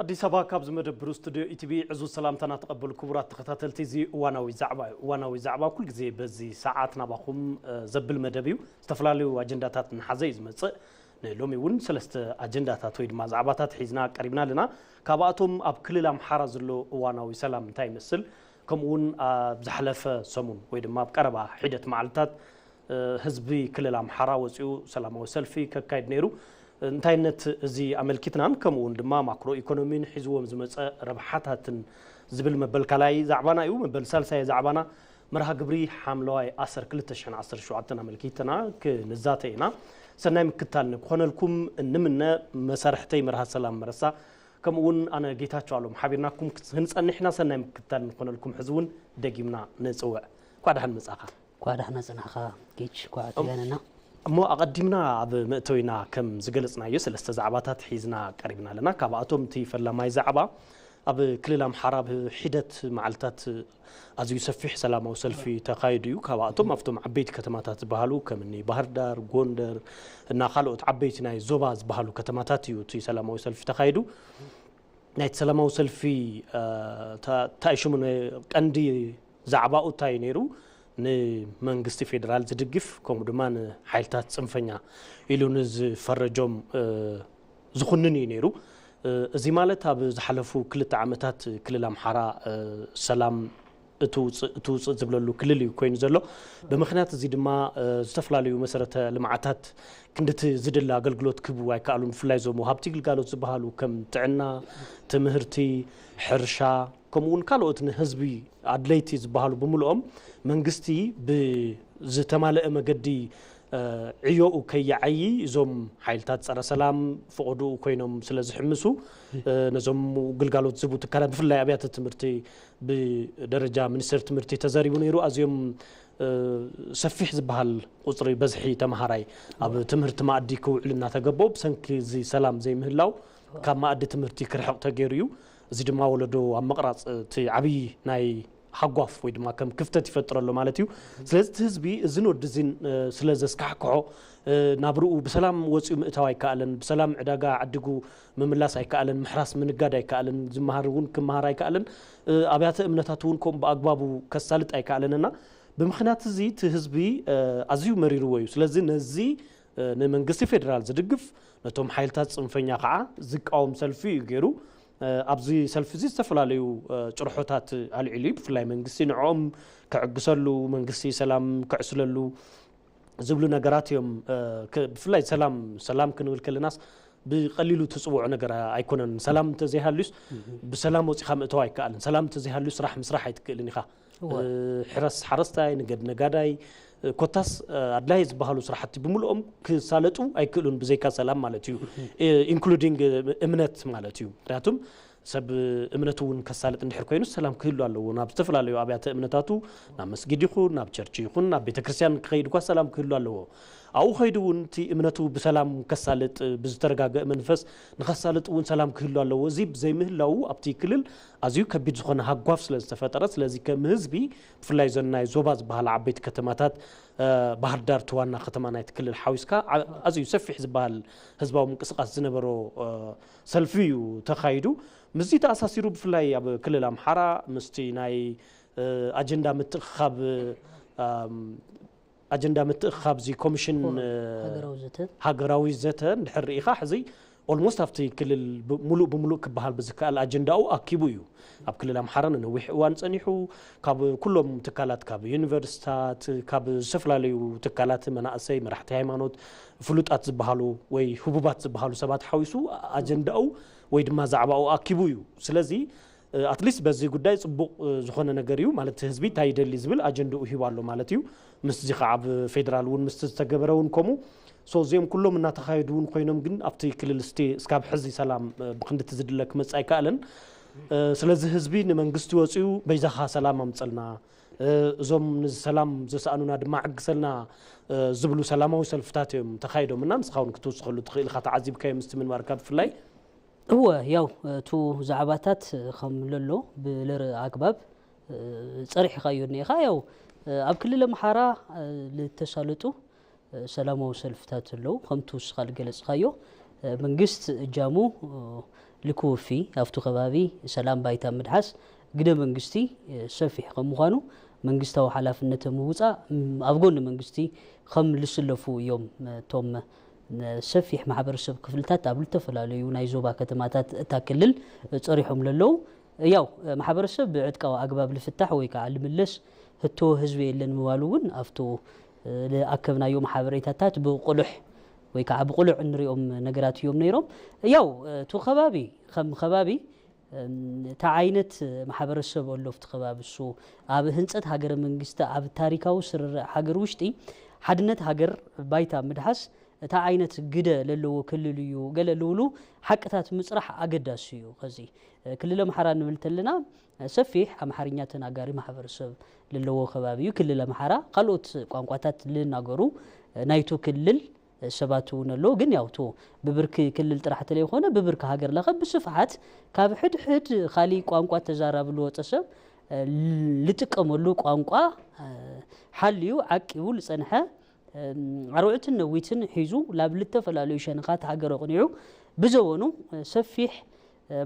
ኣዲስ ኣበባ ካብ ዝመደብሩ ስቱድዮ ኢቲቪ ዕዙዝ ሰላምታና ተቐበሉ ክቡራት ተኸታተልቲ። እዚ እዋናዊ ዛዕባ እዩ። እዋናዊ ዛዕባ ኩል ግዜ በዚ ሰዓት ናባኹም ዘብል መደብ እዩ። ዝተፈላለዩ ኣጀንዳታት ንሓዘ እዩ ዝመጽእ። ንሎሚ እውን ሰለስተ ኣጀንዳታት ወይ ድማ ዛዕባታት ሒዝና ቀሪብና ኣለና። ካብኣቶም ኣብ ክልል ኣምሓራ ዘሎ እዋናዊ ሰላም እንታይ ይመስል፣ ከምኡ እውን ኣብ ዝሓለፈ ሰሙን ወይ ድማ ኣብ ቀረባ ሒደት መዓልታት ህዝቢ ክልል ኣምሓራ ወፂኡ ሰላማዊ ሰልፊ ከካይድ ነይሩ። እንታይነት እዚ ኣመልኪትናን ከምኡ እውን ድማ ማክሮ ኢኮኖሚን ሒዝዎም ዝመፀ ረብሓታትን ዝብል መበል ካልኣይ ዛዕባና እዩ። መበል ሳልሳይ ዛዕባና መርሃ ግብሪ ሓምለዋይ ኣሰር ክልተ ሽሕን ዓሰርተ ሸውዓተን ኣመልኪትና ክንዛተ ኢና። ሰናይ ምክታል ንክኾነልኩም እንምነ። መሳርሕተይ መርሃ ሰላም መረሳ ከምኡ እውን ኣነ ጌታቸው ኣሎም ሓቢርናኩም ክንፀንሕ ኢና። ሰናይ ምክታል ንክኾነልኩም ሕዚ እውን ደጊምና ንፅውዕ። እንኳዕ ደሓን መፃኻ። እንኳዕ ደሕና ፅናሕኻ ጌች እንኳዕ ተጋነና። እሞ ኣቐዲምና ኣብ መእተዊና ከም ዝገለፅናዮ ሰለስተ ዛዕባታት ሒዝና ቀሪብና ኣለና። ካብኣቶም እቲ ፈላማይ ዛዕባ ኣብ ክልል ኣምሓራ ኣብ ሒደት መዓልታት ኣዝዩ ሰፊሕ ሰላማዊ ሰልፊ ተኻይዱ እዩ። ካብኣቶም ኣብቶም ዓበይቲ ከተማታት ዝበሃሉ ከም እኒ ባህርዳር፣ ጎንደር እና ካልኦት ዓበይቲ ናይ ዞባ ዝበሃሉ ከተማታት እዩ እቲ ሰላማዊ ሰልፊ ተኻይዱ። ናይቲ ሰላማዊ ሰልፊ እንታይ ሽሙ ቀንዲ ዛዕባኡ እንታይ ነይሩ? ንመንግስቲ ፌደራል ዝድግፍ ከምኡ ድማ ንሓይልታት ፅንፈኛ ኢሉ ንዝፈረጆም ዝኹንን እዩ ነይሩ። እዚ ማለት ኣብ ዝሓለፉ ክልተ ዓመታት ክልል ኣምሓራ ሰላም እቲ ውፅእ ዝብለሉ ክልል እዩ ኮይኑ ዘሎ። ብምክንያት እዚ ድማ ዝተፈላለዩ መሰረተ ልምዓታት ክንድቲ ዝድለ ኣገልግሎት ክህቡ ኣይከኣሉን። ብፍላይ እዞም ወሃብቲ ግልጋሎት ዝበሃሉ ከም ጥዕና፣ ትምህርቲ፣ ሕርሻ ከምኡ እውን ካልኦት ንህዝቢ ኣድለይቲ ዝበሃሉ ብምልኦም መንግስቲ ብዝተማለአ መገዲ ዕዮኡ ከይዓዪ እዞም ሓይልታት ፀረ ሰላም ፈቐድኡ ኮይኖም ስለ ዝሕምሱ ነዞም ግልጋሎት ዝህቡ ትካላት ብፍላይ ኣብያተ ትምህርቲ ብደረጃ ሚኒስቴር ትምህርቲ ተዘሪቡ ነይሩ። ኣዝዮም ሰፊሕ ዝበሃል ቁፅሪ በዝሒ ተምሃራይ ኣብ ትምህርቲ መኣዲ ክውዕል እናተገበኦ ብሰንኪ እዚ ሰላም ዘይምህላው ካብ መኣዲ ትምህርቲ ክርሕቕ ተገይሩ እዩ። እዚ ድማ ወለዶ ኣብ ምቕራፅ እቲ ዓብዪ ናይ ሃጓፍ ወይ ድማ ከም ክፍተት ይፈጥረሉ ማለት እዩ። ስለዚ እቲ ህዝቢ እዝን ወዲ እዚን ስለ ዘስካሕክሖ ናብርኡ ብሰላም ወፂኡ ምእታው ኣይከኣለን፣ ብሰላም ዕዳጋ ዓዲጉ ምምላስ ኣይከኣለን፣ ምሕራስ ምንጋድ ኣይከኣለን፣ ዝመሃር እውን ክመሃር ኣይከኣለን፣ ኣብያተ እምነታት እውን ከምኡ ብኣግባቡ ከሳልጥ ኣይከኣለን እና ብምኽንያት እዚ እቲ ህዝቢ ኣዝዩ መሪርዎ እዩ። ስለዚ ነዚ ንመንግስቲ ፌደራል ዝድግፍ ነቶም ሓይልታት ፅንፈኛ ከዓ ዝቃወም ሰልፊ እዩ ገይሩ። ኣብዚ ሰልፊ እዚ ዝተፈላለዩ ጭርሖታት ኣልዒሉ እዩ። ብፍላይ መንግስቲ ንዕኦም ክዕግሰሉ፣ መንግስቲ ሰላም ክዕስለሉ ዝብሉ ነገራት እዮም። ብፍላይ ሰላም ሰላም ክንብል ከለናስ ብቐሊሉ ትፅውዖ ነገር ኣይኮነን። ሰላም እንተዘይሃልዩስ ብሰላም ወፂኻ ምእተው ኣይከኣልን። ሰላም እንተዘይሃልዩ ስራሕ ምስራሕ ኣይትክእልን ኢኻ። ሕረስ ሓረስታይ፣ ንገድ ነጋዳይ፣ ኮታስ ኣድላይ ዝበሃሉ ስራሕቲ ብምልኦም ክሳለጡ ኣይክእሉን ብዘይካ ሰላም ማለት እዩ። ኢንክሉዲንግ እምነት ማለት እዩ። ምክንያቱም ሰብ እምነቱ እውን ከሳልጥ እንድሕር ኮይኑ ሰላም ክህሉ ኣለዎ። ናብ ዝተፈላለዩ ኣብያተ እምነታቱ ናብ መስጊድ ይኹን ናብ ቸርች ይኹን ናብ ቤተክርስትያን ክኸይድ እኳ ሰላም ክህሉ ኣለዎ። ኣብኡ ኸይዱ እውን እቲ እምነቱ ብሰላም ከሳልጥ ብዝተረጋገእ መንፈስ ንኸሳልጥ እውን ሰላም ክህሉ ኣለዎ። እዚ ብዘይምህላዉ ኣብቲ ክልል ኣዝዩ ከቢድ ዝኾነ ሃጓፍ ስለ ዝተፈጠረ ስለዚ ከም ህዝቢ ብፍላይ እዘን ናይ ዞባ ዝበሃላ ዓበይቲ ከተማታት ባህርዳር እቲ ዋና ከተማ ናይቲ ክልል ሓዊስካ ኣዝዩ ሰፊሕ ዝበሃል ህዝባዊ ምንቅስቃስ ዝነበሮ ሰልፊ እዩ ተኻይዱ። ምስዚ ተኣሳሲሩ ብፍላይ ኣብ ክልል ኣምሓራ ምስቲ ናይ ኣጀንዳ ምትእኽኻብ ኣጀንዳ ምትእኽኻብ እዚ ኮሚሽን ሃገራዊ ዘተ እንድሕር ርኢኻ ሕዚ ኦልሞስት ኣብቲ ክልል ሙሉእ ብሙሉእ ክበሃል ብዝከኣል ኣጀንዳኡ ኣኪቡ እዩ። ኣብ ክልል ኣምሓራ ንነዊሕ እዋን ፀኒሑ ካብ ኩሎም ትካላት ካብ ዩኒቨርሲታት ካብ ዝተፈላለዩ ትካላት መናእሰይ መራሕቲ ሃይማኖት ፍሉጣት ዝበሃሉ ወይ ህቡባት ዝበሃሉ ሰባት ሓዊሱ ኣጀንዳኡ ወይ ድማ ዛዕባኡ ኣኪቡ እዩ። ስለዚ ኣትሊስት በዚ ጉዳይ ፅቡቕ ዝኾነ ነገር እዩ ማለት ህዝቢ እንታይ ይደሊ ዝብል ኣጀንድኡ ሂቡ ኣሎ ማለት እዩ። ምስዚ ከዓ ኣብ ፌደራል እውን ምስቲ ዝተገበረ እውን ከምኡ ሶ እዚኦም ኩሎም እናተኻየዱ እውን ኮይኖም ግን ኣብቲ ክልል ስቲ እስካብ ሕዚ ሰላም ብክንድቲ ዝድለ ክመፅእ ኣይከኣለን። ስለዚ ህዝቢ ንመንግስቲ ወፂኡ በይዛኻ ሰላም ኣምፀልና እዞም ንሰላም ዘሰኣኑና ድማ ዕግሰልና ዝብሉ ሰላማዊ ሰልፍታት እዮም ተኻይዶም እና ንስኻ እውን ክትውስኸሉ ትኽእል ኢኻ ተዓዚብካዮ ምስቲ ምንባርካ ብፍላይ እወ ያው እቱ ዛዕባታት ከም ለሎ ብለር ኣግባብ ጸሪሕኻዮ እኒኻ ያው ኣብ ክልል ኣምሓራ ልተሳለጡ ሰላማዊ ሰልፍታት ኣለዉ ከምቲ ውስኻ ልገለጽኻዮ መንግስት እጃሙ ልክውፊ ኣብቱ ከባቢ ሰላም ባይታ ምድሓስ ግደ መንግስቲ ሰፊሕ ከም ምዃኑ መንግስታዊ ሓላፍነት ምውፃእ ኣብ ጎኒ መንግስቲ ከም ልስለፉ እዮም እቶም ሰፊሕ ማሕበረሰብ ክፍልታት ኣብ ዝተፈላለዩ ናይ ዞባ ከተማታት እታ ክልል ፀሪሖም ለለዉ። ያው ማሕበረሰብ ብዕጥቃዊ ኣግባብ ልፍታሕ ወይ ከዓ ልምለስ ህቶ ህዝቢ የለን ምባሉ እውን ኣብቱ ዝኣከብናዮም ሓበሬታታት ብቁልሕ ወይ ከዓ ብቁልዕ እንሪኦም ነገራት እዮም ነይሮም። ያው እቲ ከባቢ ከም ከባቢ እታ ዓይነት ማሕበረሰብ ኣሎ ኣብቲ ከባቢ እሱ ኣብ ህንፀት ሃገረ መንግስቲ ኣብ ታሪካዊ ስርርዕ ሃገር ውሽጢ ሓድነት ሃገር ባይታ ምድሓስ እታ ዓይነት ግደ ለለዎ ክልል እዩ ገለ ልብሉ ሓቅታት ምፅራሕ ኣገዳሲ እዩ። ከዚ ክልል ኣምሓራ ንብል ተለና ሰፊሕ ኣምሓርኛ ተናጋሪ ማሕበረሰብ ለለዎ ከባቢ እዩ። ክልል ኣምሓራ ካልኦት ቋንቋታት ልናገሩ ናይቱ ክልል ሰባት እውን ኣለዉ። ግን ያው እቱ ብብርኪ ክልል ጥራሕ ተለይኮነ ብብርኪ ሃገር ለኸ ብስፍሓት ካብ ሕድሕድ ካሊእ ቋንቋ ተዛራቢ ልወፀ ሰብ ልጥቀመሉ ቋንቋ ሓልዩ ዓቂቡ ልፀንሐ ኣርዑትን ነዊትን ሒዙ ላብ ልተፈላለዩ ሸንኻት ሃገር ኣቕኒዑ ብዘበኑ ሰፊሕ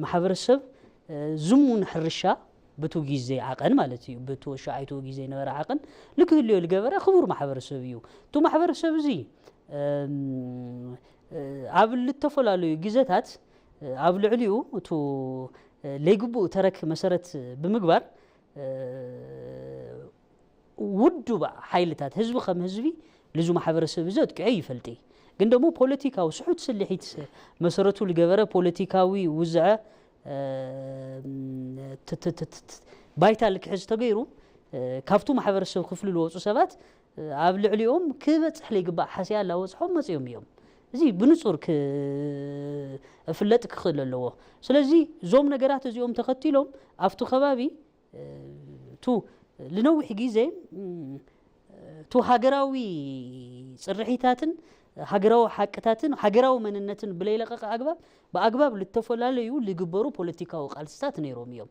ማሕበረሰብ ዝሙን ሕርሻ ብቱ ግዜ ዓቐን ማለት እዩ ብቱ ሻዓይቱ ግዜ ነበረ ዓቐን ልክህልዮ ልገበረ ክቡር ማሕበረሰብ እዩ። እቱ ማሕበረሰብ እዚ ኣብ ልተፈላለዩ ግዘታት ኣብ ልዕሊኡ እቱ ለይግቡእ ተረክ መሰረት ብምግባር ውዱብ ሓይልታት ህዝቢ ከም ህዝቢ ልዙ ማሕበረሰብ እዚ ኣጥቂዖ ይፈልጢ። ግን ደሞ ፖለቲካዊ ስሑት ስልሒት መሰረቱ ልገበረ ፖለቲካዊ ውዝዐ ባይታ ልክሕዝ ተገይሩ ካብቱ ማሕበረሰብ ክፍሊ ልወፁ ሰባት ኣብ ልዕሊኦም ክበፅሕ ለይግባእ ሓስያ ላወፅሖም መፅኦም እዮም። እዚ ብንፁር ክፍለጥ ክኽእል ኣለዎ። ስለዚ እዞም ነገራት እዚኦም ተኸቲሎም ኣብቱ ከባቢ ቱ ልነዊሕ ግዜ ቱ ሃገራዊ ፅርሒታትን ሃገራዊ ሓቅታትን ሃገራዊ መንነትን ብለይለቀቀ ኣግባብ ብኣግባብ ልተፈላለዩ ልግበሩ ፖለቲካዊ ቃልስታት ነይሮም እዮም።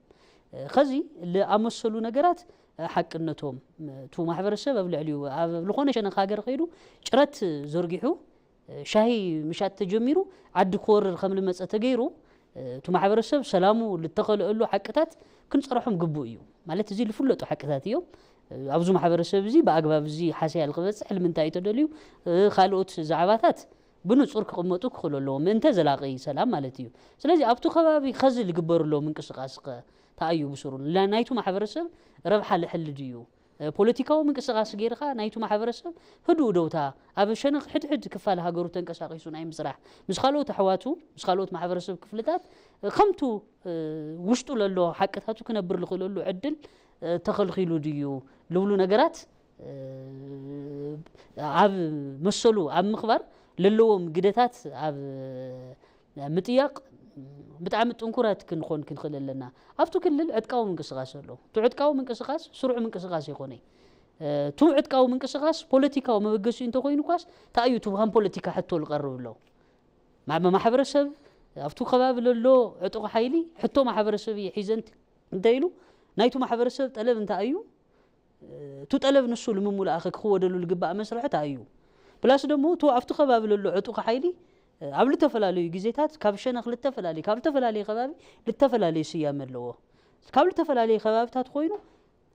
ከዚ ልኣመሰሉ ነገራት ሓቅነቶም ቱ ማሕበረሰብ ኣብ ልዕሊኡ ኣብ ዝኾነ ሸነኽ ሃገር ከይዱ ጭረት ዘርጊሑ ሻሂ ምሻጥ ተጀሚሩ ዓዲ ክወርር ከም ልመፀ ተገይሩ እቲ ማሕበረሰብ ሰላሙ ልተኸልአሉ ሓቅታት ክንፀርሖም ግቡእ እዩ። ማለት እዚ ልፍለጡ ሓቅታት እዮም። ኣብዚ ማሕበረሰብ እዚ ብኣግባብ እዚ ሓስያ ልክበፅሕ ልምንታይ እዩ ተደልዩ ካልኦት ዛዕባታት ብንፁር ክቕመጡ ክኽእሉ ኣለዎም ምእንተ ዘላቒ ሰላም ማለት እዩ። ስለዚ ኣብቲ ከባቢ ኸዚ ልግበርሎ ምንቅስቃስ ኸ እንታይ እዩ ብስሩ ናይቱ ማሕበረሰብ ረብሓ ልሕል ድዩ? ፖለቲካዊ ምንቅስቃስ ገይርካ ናይቱ ማሕበረሰብ ህዱእ ደውታ ኣብ ሸነኽ ሕድሕድ ክፋል ሃገሩ ተንቀሳቒሱ ናይ ምስራሕ ምስ ካልኦት ኣሕዋቱ ምስ ካልኦት ማሕበረሰብ ክፍልታት ከምቱ ውሽጡ ለሎ ሓቅታቱ ክነብር ልኽእለሉ ዕድል ተኸልኺሉ ድዩ ልብሉ ነገራት ኣብ መሰሉ ኣብ ምኽባር ለለዎም ግደታት ኣብ ምጥያቕ ብጣዕሚ ጥንኩራት ክንኾን ክንኽእል ኣለና። ኣብቱ ክልል ዕጥቃዊ ምንቅስቃስ ኣሎ። እቱ ዕጥቃዊ ምንቅስቃስ ስሩዕ ምንቅስቃስ ይኾነ። እቱ ዕጥቃዊ ምንቅስቃስ ፖለቲካዊ መበገሲኡ እንተኾይኑ ኳስ እንታይ እዩ እቲ ከም ፖለቲካ ሕቶ ልቐርብ ኣሎ። ማሕበረሰብ ኣብቱ ከባቢ ለሎ ዕጡቕ ሓይሊ ሕቶ ማሕበረሰብ እየ ሒዘ እንተ ኢሉ ናይቱ ማሕበረሰብ ጠለብ እንታይ እዩ? እቱ ጠለብ ንሱ ልምሙላእ ክክወደሉ ልግባእ መስርሕት እዩ። ፕላስ ደሞ እቱ ኣብቲ ከባቢ ለሎ ዕጡቕ ሓይሊ ኣብ ልተፈላለዩ ግዜታት ካብ ሸነኽ ልተፈላለዩ ካብ ልተፈላለየ ከባቢ ልተፈላለየ ስያመ ኣለዎ። ካብ ልተፈላለየ ከባብታት ኮይኑ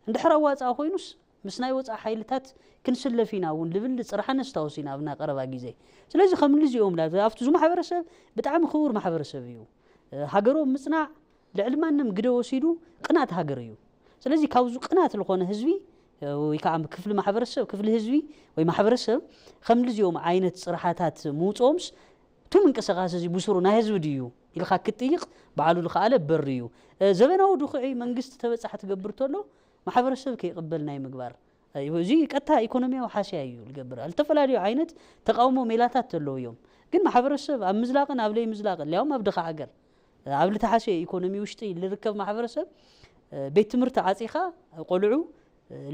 እንድሕር ኣዋፃኣ ኮይኑስ ምስ ናይ ወፃኢ ሓይልታት ክንስለፍ ኢና እውን ልብል ፅራሕ ነስታውስ ኢና ኣብና ቀረባ ግዜ። ስለዚ ከም ልዚኦም ኣብቲ ማሕበረሰብ ብጣዕሚ ክቡር ማሕበረሰብ እዩ። ሃገሮም ምፅናዕ ልዕሊ ማንም ግደ ወሲዱ ቅናት ሃገር እዩ። ስለዚ ካብዚ ቅናት ዝኾነ ህዝቢ ወይ ከዓ ክፍሊ ማሕበረሰብ ክፍሊ ህዝቢ ወይ ማሕበረሰብ ከምዚ እዚኦም ዓይነት ፅርሓታት ምውፅኦምስ እቱ ምንቅስቃስ እዚ ብስሩ ናይ ህዝቢ ድዩ ኢልካ ክትጥይቕ ባዕሉ ዝኸኣለ በሪ እዩ። ዘበናዊ ድኹዒ መንግስቲ ተበፃሕ ትገብር ተሎ ማሕበረሰብ ከይቕበል ናይ ምግባር እዚ ቀጥታ ኢኮኖሚያዊ ሓስያ እዩ ዝገብር። ዝተፈላለዩ ዓይነት ተቃውሞ ሜላታት ተለዉ እዮም። ግን ማሕበረሰብ ኣብ ምዝላቕን ኣብ ለይ ምዝላቕን ሊያውም ኣብ ድኻ ሃገር ኣብ ልተሓሰየ ኢኮኖሚ ውሽጢ ልርከብ ማሕበረሰብ ቤት ትምህርቲ ዓፂኻ ቆልዑ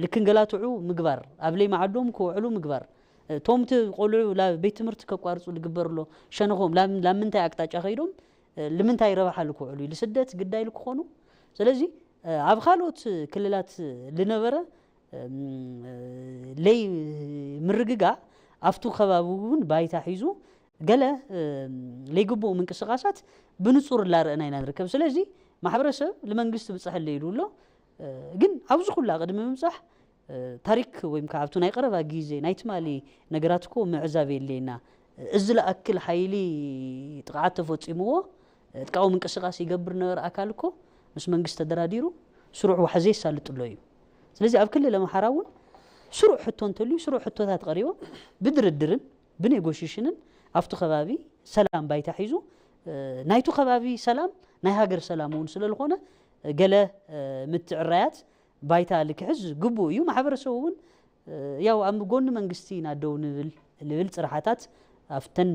ልክንገላትዑ ምግባር ኣብ ለይ መዓዶም ክውዕሉ ምግባር እቶም እቲ ቆልዑ ቤት ትምህርቲ ከቋርፁ ልግበር ኣሎ ሸነኾም ላብ ምንታይ ኣቅጣጫ ከይዶም ልምንታይ ረብሓ ልክውዕሉ ልስደት ግዳይ ልክኾኑ። ስለዚ ኣብ ካልኦት ክልላት ልነበረ ለይ ምርግጋእ ኣብቱ ከባቢ እውን ባይታ ሒዙ ገለ ለይግብኡ ምንቅስቃሳት ብንጹር እላረእና ኢና ንርከብ። ስለዚ ማሕበረሰብ ንመንግስቲ ብጻሕ ኣለ ኢሉ ኣሎ። ግን ኣብዚ ኩላ ቅድሚ ምብጻሕ ታሪክ ወይም ከዓ ኣብቲ ናይ ቀረባ ግዜ ናይ ትማሊ ነገራት እኮ ምዕዛብ የድልየና። እዚ ለኣክል ሓይሊ ጥቕዓት ተፈጺምዎ ጥቃዊ ምንቅስቃስ ይገብር ነበረ ኣካል እኮ ምስ መንግስቲ ተደራዲሩ ስሩዕ ዋሕዚ የሳልጥሎ እዩ። ስለዚ ኣብ ክልል ኣምሓራ እውን ስሩዕ ሕቶ እንተልዩ ስሩዕ ሕቶታት ቀሪቦም ብድርድርን ብኔጎሽሽንን ኣብቲ ከባቢ ሰላም ባይታ ሒዙ ናይቱ ከባቢ ሰላም ናይ ሃገር ሰላም እውን ስለዝኾነ ገለ ምትዕራያት ባይታ ልክሕዝ ግቡእ እዩ። ማሕበረሰቡ እውን ያው ኣብ ጎኒ መንግስቲ ኢና ደው ንብል ልብል ፅርሓታት ኣብተን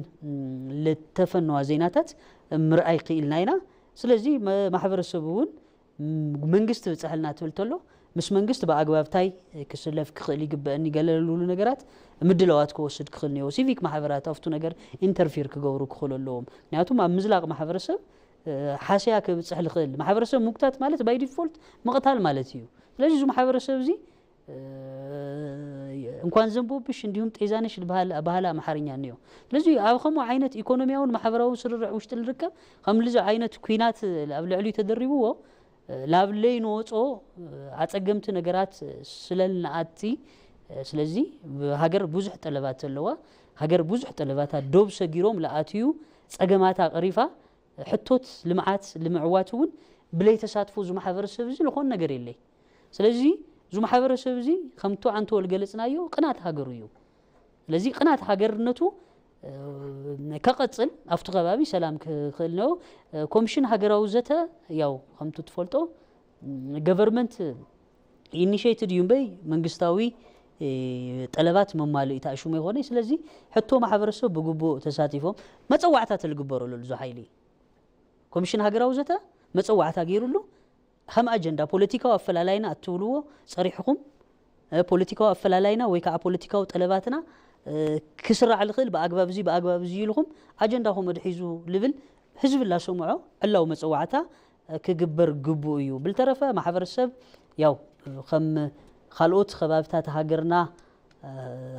ልተፈነዋ ዜናታት ምርኣይ ክኢልና ኢና። ስለዚ ማሕበረሰቡ እውን መንግስቲ ብፅሕልና ትብል ተሎ ምስ መንግስቲ ብኣግባብታይ ክስለፍ ክኽእል ይግበአኒ ገለ ልብሉ ነገራት ምድለዋት ክወስድ ክኽእል ነዎ። ሲቪክ ማሕበራት ኣብቱ ነገር ኢንተርፊር ክገብሩ ክኽእሉ ኣለዎም። ምክንያቱም ኣብ ምዝላቕ ማሕበረሰብ ሓሰያ ክብፅሕ ልኽእል ማሕበረሰብ ምጉታት ማለት ባይ ዲፎልት ምቕታል ማለት እዩ። ስለዚ እዚ ማሕበረሰብ እዚ እንኳን ዘንቦብሽ እንዲሁም ጤዛነሽ ባህል ኣምሓርኛ እኒኦ። ስለዚ ኣብ ከምኡ ዓይነት ኢኮኖሚያውን ማሕበራውን ስርርዕ ውሽጢ ንርከብ ከምዚ ዓይነት ኩናት ኣብ ልዕሊኡ ተደሪብዎ ላብ ለይ ንወፅኦ ኣፀገምቲ ነገራት ስለልንኣቲ። ስለዚ ሃገር ብዙሕ ጠለባት ዘለዋ ሃገር ብዙሕ ጠለባታት ዶብ ሰጊሮም ለኣትዩ ፀገማታ ቀሪፋ ሕቶት ልምዓት ልምዕዋት እውን ብለይ ተሳትፎ እዚ ማሕበረሰብ እዚ ዝኾን ነገር የለይ። ስለዚ እዚ ማሕበረሰብ እዚ ከምቱ ኣንተ ወልገለፅናዮ ቅናት ሃገሩ እዩ። ስለዚ ቅናት ሃገርነቱ ከቐፅል ኣብቲ ከባቢ ሰላም ክኽእል ነው። ኮሚሽን ሃገራዊ ዘተ ያው ከምቱ ትፈልጦ ገቨርንመንት ኢኒሽትድ እዩ እምበይ መንግስታዊ ጠለባት መማልኢ ተኣሽሙ ይኾነ። ስለዚ ሕቶ ማሕበረሰብ ብግቡእ ተሳቲፎም መፀዋዕታ ተልግበረሉ እዚ ሓይሊ ኮሚሽን ሃገራዊ ዘተ መፀዋዕታ ገይሩሉ ከም ኣጀንዳ ፖለቲካዊ ኣፈላላይና እትብልዎ ፀሪሕኹም ፖለቲካዊ ኣፈላላይና ወይ ከዓ ፖለቲካዊ ጠለባትና ክስራዕ ልኽእል ብኣግባብ እዚ ብኣግባብ እዚ ኢልኹም ኣጀንዳኹም ኣድሒዙ ልብል ህዝቢ ላሰምዖ ዕላዊ መፀዋዕታ ክግበር ግቡእ እዩ። ብልተረፈ ማሕበረሰብ ያው ከም ካልኦት ከባብታት ሃገርና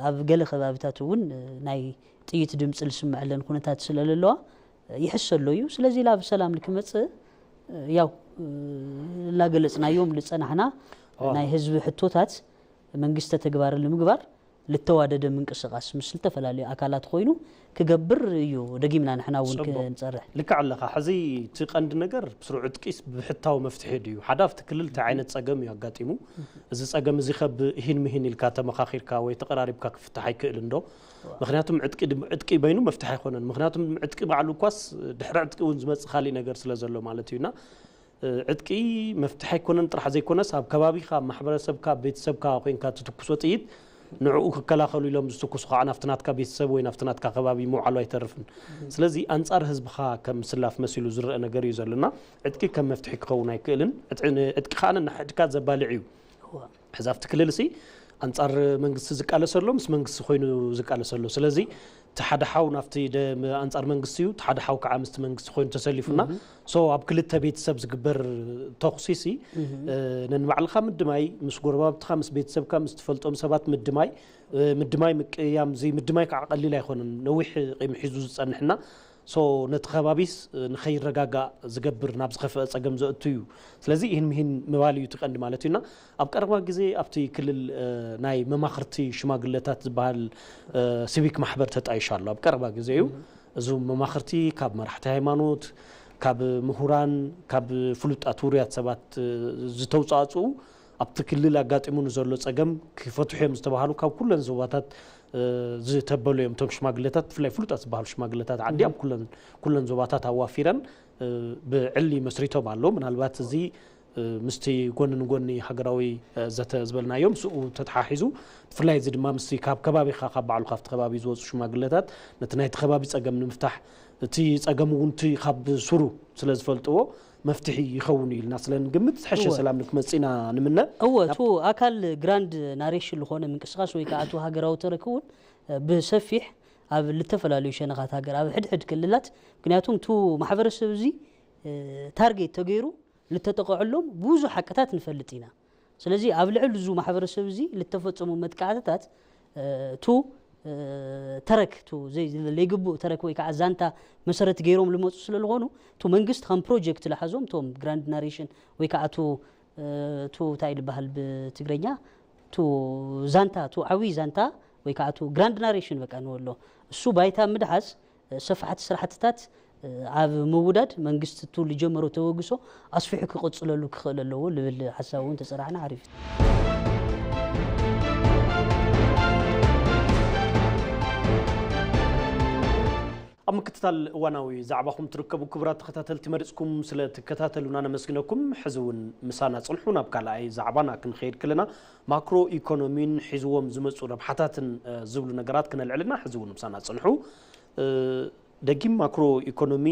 ኣብ ገለ ከባብታት እውን ናይ ጥይት ድምፂ ዝስምዐለን ኩነታት ስለለለዋ ይሕሰሎ እዩ። ስለዚ ላብ ሰላም ልክመፅእ ያው ላገለፅናዮም ልፀናሕና ናይ ህዝቢ ሕቶታት መንግስተ ተግባር ንምግባር ልተዋደደ ምንቅስቃስ ምስ ዝተፈላለዩ ኣካላት ኮይኑ ክገብር እዩ ደጊምና ንሕና እውን ክንፀርሕ። ልክዕ ኣለኻ። ሕዚ እቲ ቀንዲ ነገር ስሩዕ ዕጥቂስ ብሕታዊ መፍትሒ ድዩ ሓደ ኣብቲ ክልል እንታይ ዓይነት ፀገም እዩ ኣጋጢሙ፣ እዚ ፀገም እዚ ከብ እሂን ምሂን ኢልካ ተመኻኺርካ ወይ ተቐራሪብካ ክፍታሕ ኣይክእል እንዶ? ምክንያቱም ዕጥቂ በይኑ መፍትሒ ኣይኮነን። ምክንያቱም ዕጥቂ ባዕሉ እኳስ ድሕሪ ዕጥቂ እውን ዝመፅእ ካሊእ ነገር ስለ ዘሎ ማለት እዩና ዕጥቂ መፍትሒ ኣይኮነን ጥራሕ ዘይኮነስ ኣብ ከባቢካ ኣብ ማሕበረሰብካ ኣብ ቤተሰብካ ኮይንካ ትትኩሶ ጥይት ንዕኡ ክከላኸሉ ኢሎም ዝትኩሱ ከዓ ናብቲ ናትካ ቤተሰብ ወይ ናብቲ ናትካ ከባቢ ምውዓሉ ኣይተርፍን። ስለዚ ኣንፃር ህዝብካ ከም ስላፍ መሲሉ ዝረአ ነገር እዩ ዘሎና። ዕጥቂ ከም መፍትሒ ክኸውን ኣይክእልን። ዕጥቂ ከዓ ነናሕድካ ዘባልዕ እዩ። ሕዚ ኣብቲ ክልል ሲ ኣንፃር መንግስቲ ዝቃለስ ኣሎ፣ ምስ መንግስቲ ኮይኑ ዝቃለስ ኣሎ። ስለዚ እቲ ሓደ ሓው ናብቲ ኣንፃር መንግስቲ እዩ፣ እቲ ሓደ ሓው ከዓ ምስቲ መንግስቲ ኮይኑ ተሰሊፉና። ሶ ኣብ ክልተ ቤተሰብ ዝግበር ተኹሲ ሲ ነንባዕልካ ምድማይ፣ ምስ ጎረባብትካ፣ ምስ ቤተሰብካ፣ ምስ ትፈልጦም ሰባት ምድማይ ምድማይ ምቅያም እዚ ምድማይ ከዓ ቀሊል ኣይኮነን፣ ነዊሕ ቂም ሒዙ ዝፀንሕና ሶ ነቲ ከባቢስ ንኸይረጋጋእ ዝገብር ናብ ዝኸፍአ ፀገም ዘእቱ እዩ። ስለዚ ይህን ምሂን ምባል እዩ ትቀንዲ ማለት እዩና ኣብ ቀረባ ግዜ ኣብቲ ክልል ናይ መማኽርቲ ሽማግለታት ዝበሃል ሲቪክ ማሕበር ተጣይሻ ኣሎ። ኣብ ቀረባ ግዜ እዩ እዞም መማኽርቲ ካብ መራሕቲ ሃይማኖት፣ ካብ ምሁራን፣ ካብ ፍሉጣት ውሩያት ሰባት ዝተውፃእፅኡ ኣብቲ ክልል ኣጋጢሙ ንዘሎ ፀገም ክፈትሑ እዮም ዝተባሃሉ ካብ ኩለን ዞባታት ዝተበሉ እዮም። እቶም ሽማግሌታት ብፍላይ ፍሉጣት ዝበሃሉ ሽማግሌታት ዓዲ ኣብ ኩለን ኩለን ዞባታት ኣዋፊረን ብዕሊ መስሪቶም ኣሎ። ምናልባት እዚ ምስቲ ጎኒ ንጎኒ ሃገራዊ ዘተ ዝበልናዮ ምስኡ ተተሓሒዙ ብፍላይ እዚ ድማ ምስቲ ካብ ከባቢኻ ካብ ባዕሉ ካብቲ ከባቢ ዝወፁ ሽማግሌታት ነቲ ናይቲ ከባቢ ፀገም ንምፍታሕ እቲ ፀገም እውን እቲ ካብ ሱሩ ስለ ዝፈልጥዎ መፍትሒ ይኸውን እዩ ኢልና ስለ ንግምት ዝሐሸ ሰላም ንክመፅእ ኢና ንምነ። እወ እቱ ኣካል ግራንድ ናሬሽን ዝኾነ ምንቅስቃስ ወይ ከዓ እቱ ሃገራዊ ተረክ እውን ብሰፊሕ ኣብ ልተፈላለዩ ሸነኻት ሃገር ኣብ ሕድሕድ ክልላት ምክንያቱም እቱ ማሕበረሰብ እዚ ታርጌት ተገይሩ ልተጠቀዐሎም ብዙ ሓቅታት ንፈልጥ ኢና። ስለዚ ኣብ ልዕል ዙ ማሕበረሰብ እዚ ልተፈፀሙ መጥቃዕትታት እቱ ተረክ ቱ ዘይግቡእ ተረክ ወይ ከዓ ዛንታ መሰረት ገይሮም ልመፁ ስለ ዝኾኑ፣ ቱ መንግስት ከም ፕሮጀክት ልሓዞም ቶም ግራንድ ናሬሽን ወይ ከዓ ቱ ቱ እንታይ ልበሃል ብትግርኛ፣ ቱ ዛንታ፣ ቱ ዓብዪ ዛንታ ወይ ከዓ ቱ ግራንድ ናሬሽን በቃ ንበሎ፣ እሱ ባይታ ምድሓዝ ሰፋሕቲ ስራሕትታት ኣብ ምውዳድ መንግስቲ ቱ ልጀመሮ ተበግሶ ኣስፊሑ ክቕፅለሉ ክኽእል ኣለዎ ልብል ሓሳብ እውን ተፀራሕና ሓሪፍ። ኣብ ምክትታል እዋናዊ ዛዕባኹም ትርከቡ ክቡራት ተኸታተልቲ፣ መሪፅኩም ስለ ትከታተሉና ነመስግነኩም። ሕዚ እውን ምሳና ፅንሑ። ናብ ካልኣይ ዛዕባና ክንኸይድ ከለና፣ ማክሮ ኢኮኖሚን ሒዝዎም ዝመፁ ረብሓታትን ዝብሉ ነገራት ክነልዕልና፣ ሕዚ እውን ምሳና ፅንሑ። ደጊም ማክሮ ኢኮኖሚ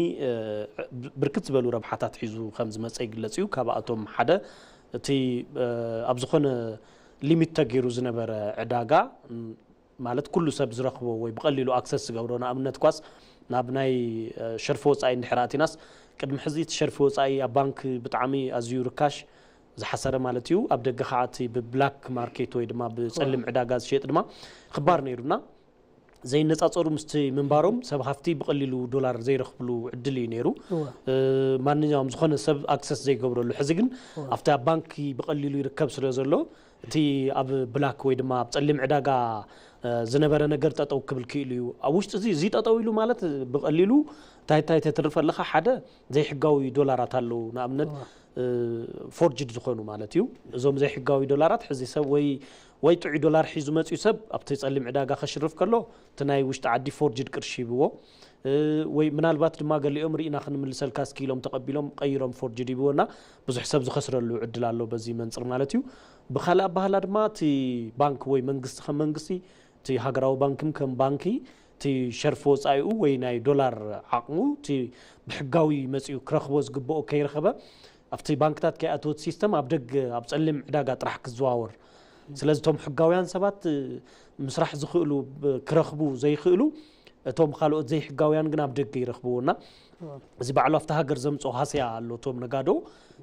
ብርክት ዝበሉ ረብሓታት ሒዙ ከም ዝመፀ ይግለፅ እዩ። ካብኣቶም ሓደ እቲ ኣብ ዝኾነ ሊሚት ተገይሩ ዝነበረ ዕዳጋ፣ ማለት ኩሉ ሰብ ዝረኽቦ ወይ ብቐሊሉ ኣክሰስ ዝገብሮ፣ ንኣብነት ኳስ ናብ ናይ ሸርፊ ወፃኢ እንድሕር ኣቲናስ፣ ቅድሚ ሕዚ እቲ ሸርፊ ወፃኢ ኣብ ባንክ ብጣዕሚ ኣዝዩ ርካሽ፣ ዝሓሰረ ማለት እዩ። ኣብ ደገ ከዓ እቲ ብብላክ ማርኬት ወይ ድማ ብፀሊም ዕዳጋ ዝሸጥ ድማ ክባር ነይሩና ዘይነፃፀሩ ምስቲ ምንባሮም ሰብ ሃፍቲ ብቐሊሉ ዶላር ዘይረኽብሉ ዕድል እዩ ነይሩ። ማንኛውም ዝኾነ ሰብ ኣክሰስ ዘይገብረሉ። ሕዚ ግን ኣብቲ ኣብ ባንኪ ብቐሊሉ ይርከብ ስለ ዘሎ፣ እቲ ኣብ ብላክ ወይ ድማ ኣብ ፀሊም ዕዳጋ ዝነበረ ነገር ጠጠው ክብል ክኢሉ እዩ። ኣብ ውሽጢ እዚ እዚ ጠጠው ኢሉ ማለት ብቐሊሉ እንታይ እንታይ ተትርፍ ኣለኻ? ሓደ ዘይሕጋዊ ዶላራት ኣለዉ። ንኣብነት ፎርጅድ ዝኾኑ ማለት እዩ። እዞም ዘይሕጋዊ ዶላራት ሕዚ ሰብ ወይ ወይ ጥዑይ ዶላር ሒዙ መፅዩ ሰብ ኣብቲ ፀሊም ዕዳጋ ከሽርፍ ከሎ፣ እቲ ናይ ውሽጢ ዓዲ ፎርጅድ ቅርሺ ይብዎ። ወይ ምናልባት ድማ ገሊኦም ርኢና ክንምልሰልካ እስኪ ኢሎም ተቐቢሎም ቀይሮም ፎርጅድ ይብዎና። ብዙሕ ሰብ ዝኸስረሉ ዕድል ኣሎ በዚ መንፅር ማለት እዩ። ብኻልእ ኣባህላ ድማ እቲ ባንክ ወይ መንግስቲ ከም መንግስቲ፣ እቲ ሃገራዊ ባንክን ከም ባንኪ፣ እቲ ሸርፊ ወፃኢኡ ወይ ናይ ዶላር ዓቕሙ፣ እቲ ብሕጋዊ መፅዩ ክረኽቦ ዝግብኦ ከይረኸበ፣ ኣብቲ ባንክታት ከይኣተወት ሲስተም ኣብ ደገ ኣብ ፀሊም ዕዳጋ ጥራሕ ክዘዋወር። ስለዚ እቶም ሕጋውያን ሰባት ምስራሕ ዝኽእሉ፣ ክረኽቡ ዘይኽእሉ፣ እቶም ካልኦት ዘይሕጋውያን ግን ኣብ ደገ ይረኽብዎ። እና እዚ ባዕሉ ኣብቲ ሃገር ዘምፅኦ ሃስያ ኣሎ። እቶም ነጋዶ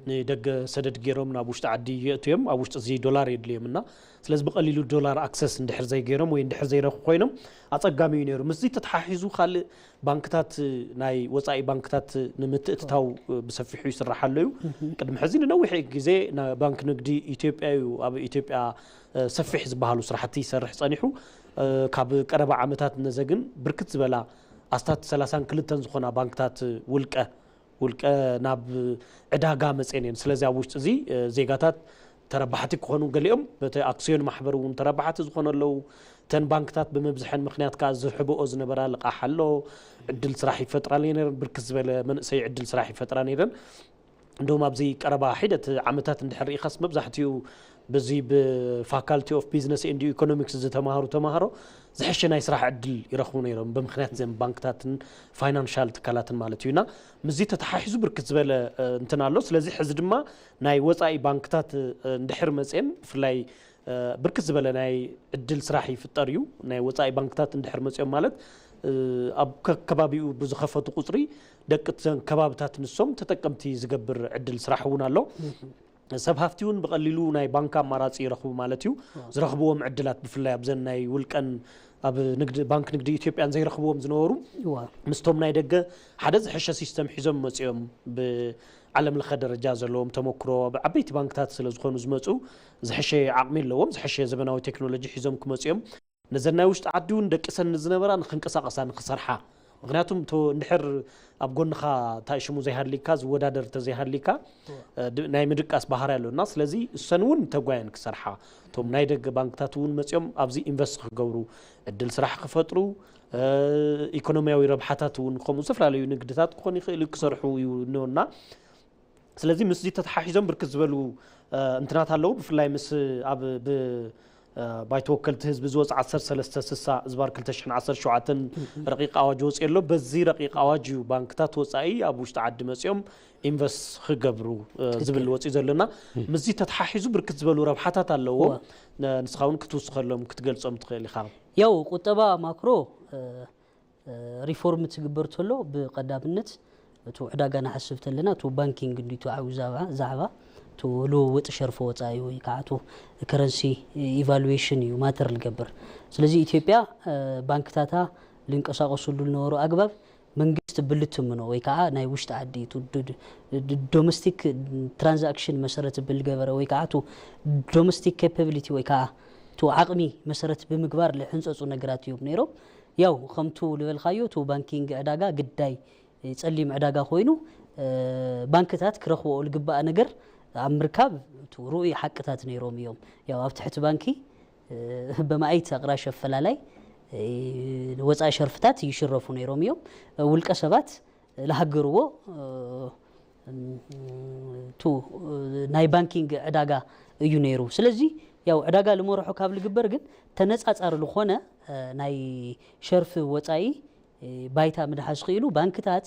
ንደገ ሰደድ ገይሮም ናብ ውሽጢ ዓዲ የእትዮም፣ ኣብ ውሽጢ እዚ ዶላር የድልዮም። እና ስለዚ ብቐሊሉ ዶላር ኣክሰስ እንድሕር ዘይገይሮም ወይ እንድሕር ዘይረኽቡ ኮይኖም ኣፀጋሚ እዩ ነይሩ። ምስዚ ተተሓሒዙ ካልእ ባንክታት፣ ናይ ወፃኢ ባንክታት ንምትእትታው ብሰፊሑ ይስራሕ ኣሎ እዩ። ቅድሚ ሕዚ ንነዊሕ ግዜ ባንክ ንግዲ ኢትዮጵያ እዩ ኣብ ኢትዮጵያ ሰፊሕ ዝበሃሉ ስራሕቲ ይሰርሕ ፀኒሑ። ካብ ቀረባ ዓመታት ነዘ ግን ብርክት ዝበላ ኣስታት ሰላሳን ክልተን ዝኾና ባንክታት ውልቀ ውልቀ ናብ ዕዳጋ መፅኤን እየን። ስለዚ ኣብ ውሽጢ እዚ ዜጋታት ተረባሕቲ ክኾኑ፣ ገሊኦም በቲ ኣክስዮን ማሕበር እውን ተረባሕቲ ዝኾኑ ኣለዉ። እተን ባንክታት ብምብዝሐን ምክንያት ከዓ ዝሕብኦ ዝነበራ ልቓሕ ኣሎ፣ ዕድል ስራሕ ይፈጥራ ነይረን፣ ብርክት ዝበለ መንእሰይ ዕድል ስራሕ ይፈጥራ ነይረን። እንደውም ኣብዚ ቀረባ ሒደት ዓመታት እንድሕር ርኢኻስ መብዛሕትኡ በዚ ብፋካልቲ ኦፍ ቢዝነስ ኤንድ ኢኮኖሚክስ ዝተማሃሩ ተማሃሮ ዝሐሸ ናይ ስራሕ ዕድል ይረኽቡ ነይሮም ብምክንያት ዘን ባንክታትን ፋይናንሻል ትካላትን ማለት እዩና። ምስዚ ተተሓሒዙ ብርክት ዝበለ እንትን ኣሎ። ስለዚ ሕዚ ድማ ናይ ወፃኢ ባንክታት እንድሕር መፅኤን ብፍላይ ብርክት ዝበለ ናይ ዕድል ስራሕ ይፍጠር እዩ። ናይ ወፃኢ ባንክታት እንድሕር መፅኦም ማለት ኣብ ከባቢኡ ብዝኸፈቱ ቁፅሪ ደቂ እተን ከባብታት ንሶም ተጠቀምቲ ዝገብር ዕድል ስራሕ እውን ኣሎ። ሰብ ሃፍቲ እውን ብቐሊሉ ናይ ባንክ ኣማራፂ ይረኽቡ ማለት እዩ። ዝረኽብዎም ዕድላት ብፍላይ ኣብዘን ናይ ውልቀን ኣብ ንግዲ ባንክ ንግዲ ኢትዮጵያን ዘይረኽብዎም ዝነበሩ ምስቶም ናይ ደገ ሓደ ዝሐሸ ሲስተም ሒዞም መፅኦም። ብዓለም ለኸ ደረጃ ዘለዎም ተመክሮ ብዓበይቲ ባንክታት ስለ ዝኾኑ ዝመፁ ዝሐሸ ዓቕሚ ኣለዎም። ዝሐሸ ዘበናዊ ቴክኖሎጂ ሒዞም ክመፅኦም ነዘን ናይ ውሽጢ ዓዲ እውን ደቂሰን ንዝነበራ ንክንቀሳቐሳ ንክሰርሓ። ምክንያቱም እንድሕር ኣብ ጎንኻ እንታይ ሽሙ ዘይሃድሊካ ዝወዳደር ተዘይሃድሊካ ናይ ምድቃስ ባህሪ ኣለና። ስለዚ እሰን እውን ተጓየን ክሰርሓ፣ እቶም ናይ ደገ ባንክታት እውን መፅኦም ኣብዚ ኢንቨስት ክገብሩ፣ ዕድል ስራሕ ክፈጥሩ፣ ኢኮኖሚያዊ ረብሓታት እውን ከምኡ ዝተፈላለዩ ንግድታት ክኾኑ ይኽእሉ ክሰርሑ እዩ እኒኦና። ስለዚ ምስዚ ተተሓሒዞም ብርክት ዝበሉ እንትናት ኣለዉ። ብፍላይ ምስ ኣብ ብ ባይቶ ወከልቲ ህዝቢ ዝወፅ ዓሰርተ ሰለስተ ስሳ ዝባር ክልተ ሽሕን ዓሰርተ ሸውዓተን ረቂቕ ኣዋጅ ወፂኡ ኣሎ። በዚ ረቂቕ ኣዋጅ እዩ ባንክታት ወፃኢ ኣብ ውሽጢ ዓዲ መፂኦም ኢንቨስት ክገብሩ ዝብል ወፂኡ ዘለና። ምስዚ ተተሓሒዙ ብርክት ዝበሉ ረብሓታት ኣለዎ። ንስኻ እውን ክትውስኸሎም ክትገልፆም ትኽእል ኢኻ። ያው ቁጠባ ማክሮ ሪፎርም ትግበር ተሎ ብቀዳምነት እቲ ዕዳጋ ንሓስብ ተለና እቲ ባንኪንግ እንዲቱ ዓብዩ ዛዕባ ልውውጥ ሸርፊ ወፃኢ ወይ ከዓ እቲ ከረንሲ ኢቫሉዌሽን እዩ ማተር ዝገብር። ስለዚ ኢትዮጵያ ባንክታታ ልንቀሳቀሱሉ ዝነበሩ ኣግባብ መንግስቲ ብልትምኖ ወይ ከዓ ናይ ውሽጢ ዓዲ ዶሜስቲክ ትራንዛክሽን መሰረት ብልገበረ ወይ ከዓ ዶሜስቲክ ኬፓቢሊቲ ወይ ከዓ ዓቕሚ መሰረት ብምግባር ዝሕንፀፁ ነገራት እዮም ነይሮም። ያው ከምቱ ዝበልካዮ እቲ ባንኪንግ ዕዳጋ ግዳይ ጸሊም ዕዳጋ ኮይኑ ባንክታት ክረኽብኦ ዝግባእ ነገር ኣብ ምርካብ ርኡይ ሓቅታት ነይሮም እዮም። ያው ኣብ ትሕቲ ባንኪ በማእት ኣቕራሽ ኣፈላላይ ወፃኢ ሸርፍታት ይሽረፉ ነይሮም እዮም። ውልቀ ሰባት ዝሃገርዎ ቱ ናይ ባንኪንግ ዕዳጋ እዩ ነይሩ። ስለዚ ያው ዕዳጋ ልመርሖ ካብ ልግበር ግን ተነፃፃሪ ዝኾነ ናይ ሸርፊ ወፃኢ ባይታ ምድሓዝ ክኢሉ ባንክታት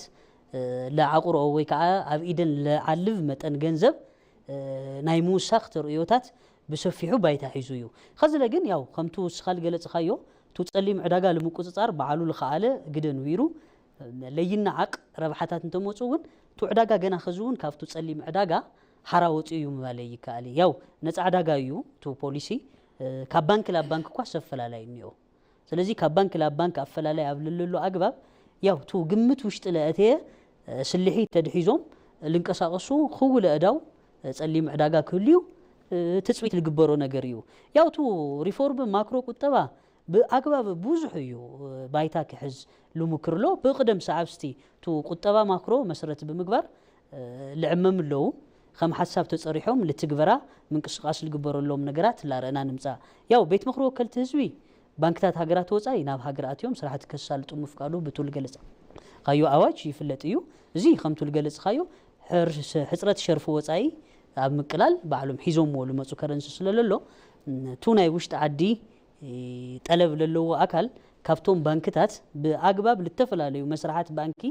ለዓቁርኦ ወይ ከዓ ኣብ ኢደን ለዓልብ መጠን ገንዘብ ናይ ምውሳኽ ተርእዮታት ብሰፊሑ ባይታ ሒዙ እዩ። ከዚ ግን ያው ከምቱ ስኻ ልገለፅኻዮ ቱ ፀሊም ዕዳጋ ልምቁፅፃር በዓሉ ልኸኣለ ግደ ንቢሩ ለይነዓቕ ረብሓታት እንተመፁ እውን ቱ ዕዳጋ ገና ከዚ እውን ካብቱ ፀሊም ዕዳጋ ሓራ ወፂኡ እዩ ምባለ ይከኣል። ያው ነፃ ዕዳጋ እዩ ቱ ፖሊሲ ካብ ባንክ ላብ ባንክ እኳ ሰፈላለይ እኒኦ። ስለዚ ካብ ባንክ ላብ ባንክ ኣፈላላይ ኣብ ልልሎ ኣግባብ ያው ቱ ግምት ውሽጢ ለእተየ ስልሒ ተድሒዞም ልንቀሳቀሱ ክውለ እዳው ፀሊም ዕዳጋ ክህልዩ ትፅቢት ልግበሮ ነገር እዩ። ያው ቱ ሪፎርም ማክሮ ቁጠባ ብኣግባብ ብዙሕ እዩ ባይታ ክሕዝ ልሙክር ኣሎ። ብቅደም ሰዓብ ስቲ ቱ ቁጠባ ማክሮ መሰረት ብምግባር ልዕመም ኣለዉ። ከም ሓሳብ ተፀሪሖም ልትግበራ ምንቅስቃስ ልግበረሎም ነገራት ላረእና ንምፃእ። ያው ቤት ምክሪ ወከልቲ ህዝቢ ባንክታት ሃገራት ወፃኢ ናብ ሃገር ኣትዮም ስራሕቲ ከሳልጡ ምፍቃዱ ብቱ ልገለፅ ካዮ ኣዋጅ ይፍለጥ እዩ። እዚ ከምቱ ልገለፅ ካዮ ሕፅረት ሸርፊ ወፃኢ ኣብ ምቅላል ባዕሎም ሒዞምዎ ልመፁ ከረንሲ ስለለሎ ቱ ናይ ውሽጢ ዓዲ ጠለብ ለለዎ ኣካል ካብቶም ባንክታት ብኣግባብ ልተፈላለዩ መስራሓት ባንኪ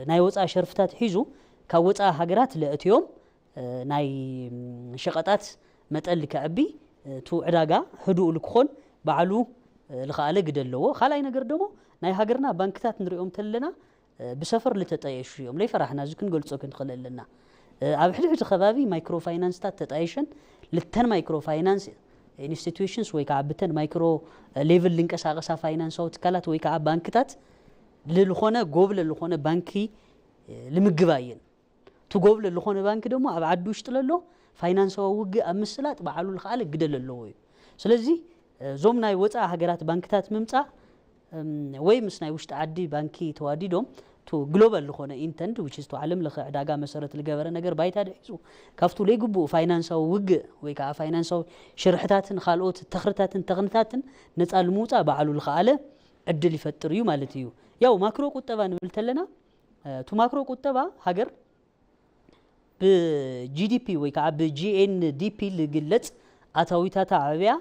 ናይ ወፃኢ ሸርፍታት ሒዙ ካብ ወፃኢ ሃገራት ለእትዮም ናይ ሸቐጣት መጠን ልክዕቢ ቱ ዕዳጋ ህዱእ ልክኾን ባዕሉ ልኸኣለ ግደ ኣለዎ። ካልኣይ ነገር ደሞ ናይ ሃገርና ባንክታት ንሪኦም ተለና ብሰፈር ልተጠየሹ እዮም። ለይፈራሕና እዚ ክንገልጾ ክንኽእል ኣለና። ኣብ ሕድሕድ ከባቢ ማይክሮ ፋይናንስታት ተጣይሸን ልተን ማይክሮ ፋይናንስ ኢንስቲትዩሽንስ ወይ ከዓ ብተን ማይክሮ ሌቭል ልንቀሳቀሳ ፋይናንሳዊ ትካላት ወይ ከዓ ባንክታት ልልኾነ ጎብለ ልኾነ ባንኪ ልምግባ እየን። ትጎብለ ልኾነ ባንኪ ደሞ ኣብ ዓዲ ውሽጢ ለሎ ፋይናንሳዊ ውግእ ኣብ ምስላጥ ባዕሉ ልኸኣለ ግደ ለለዎ እዩ። ስለዚ እዞም ናይ ወፃኢ ሃገራት ባንክታት ምምፃእ ወይ ምስ ናይ ውሽጢ ዓዲ ባንኪ ተዋዲዶም ቱ ግሎባል ዝኾነ ኢንተንድ ዊች ቱ ዓለም ለኸ ዕዳጋ መሰረት ልገበረ ነገር ባይታ ድሒዙ ካብቱ ለይግብኡ ፋይናንሳዊ ውግእ ወይ ከዓ ፋይናንሳዊ ሽርሕታትን ካልኦት ተኽርታትን ተኽንታትን ነፃ ልምውፃእ ባዕሉ ልኸኣለ ዕድል ይፈጥር እዩ ማለት እዩ። ያው ማክሮ ቁጠባ ንብል ተለና ቱ ማክሮ ቁጠባ ሃገር ብጂዲፒ ወይ ከዓ ብጂኤንዲፒ ልግለፅ ኣታዊታታ ዕብያ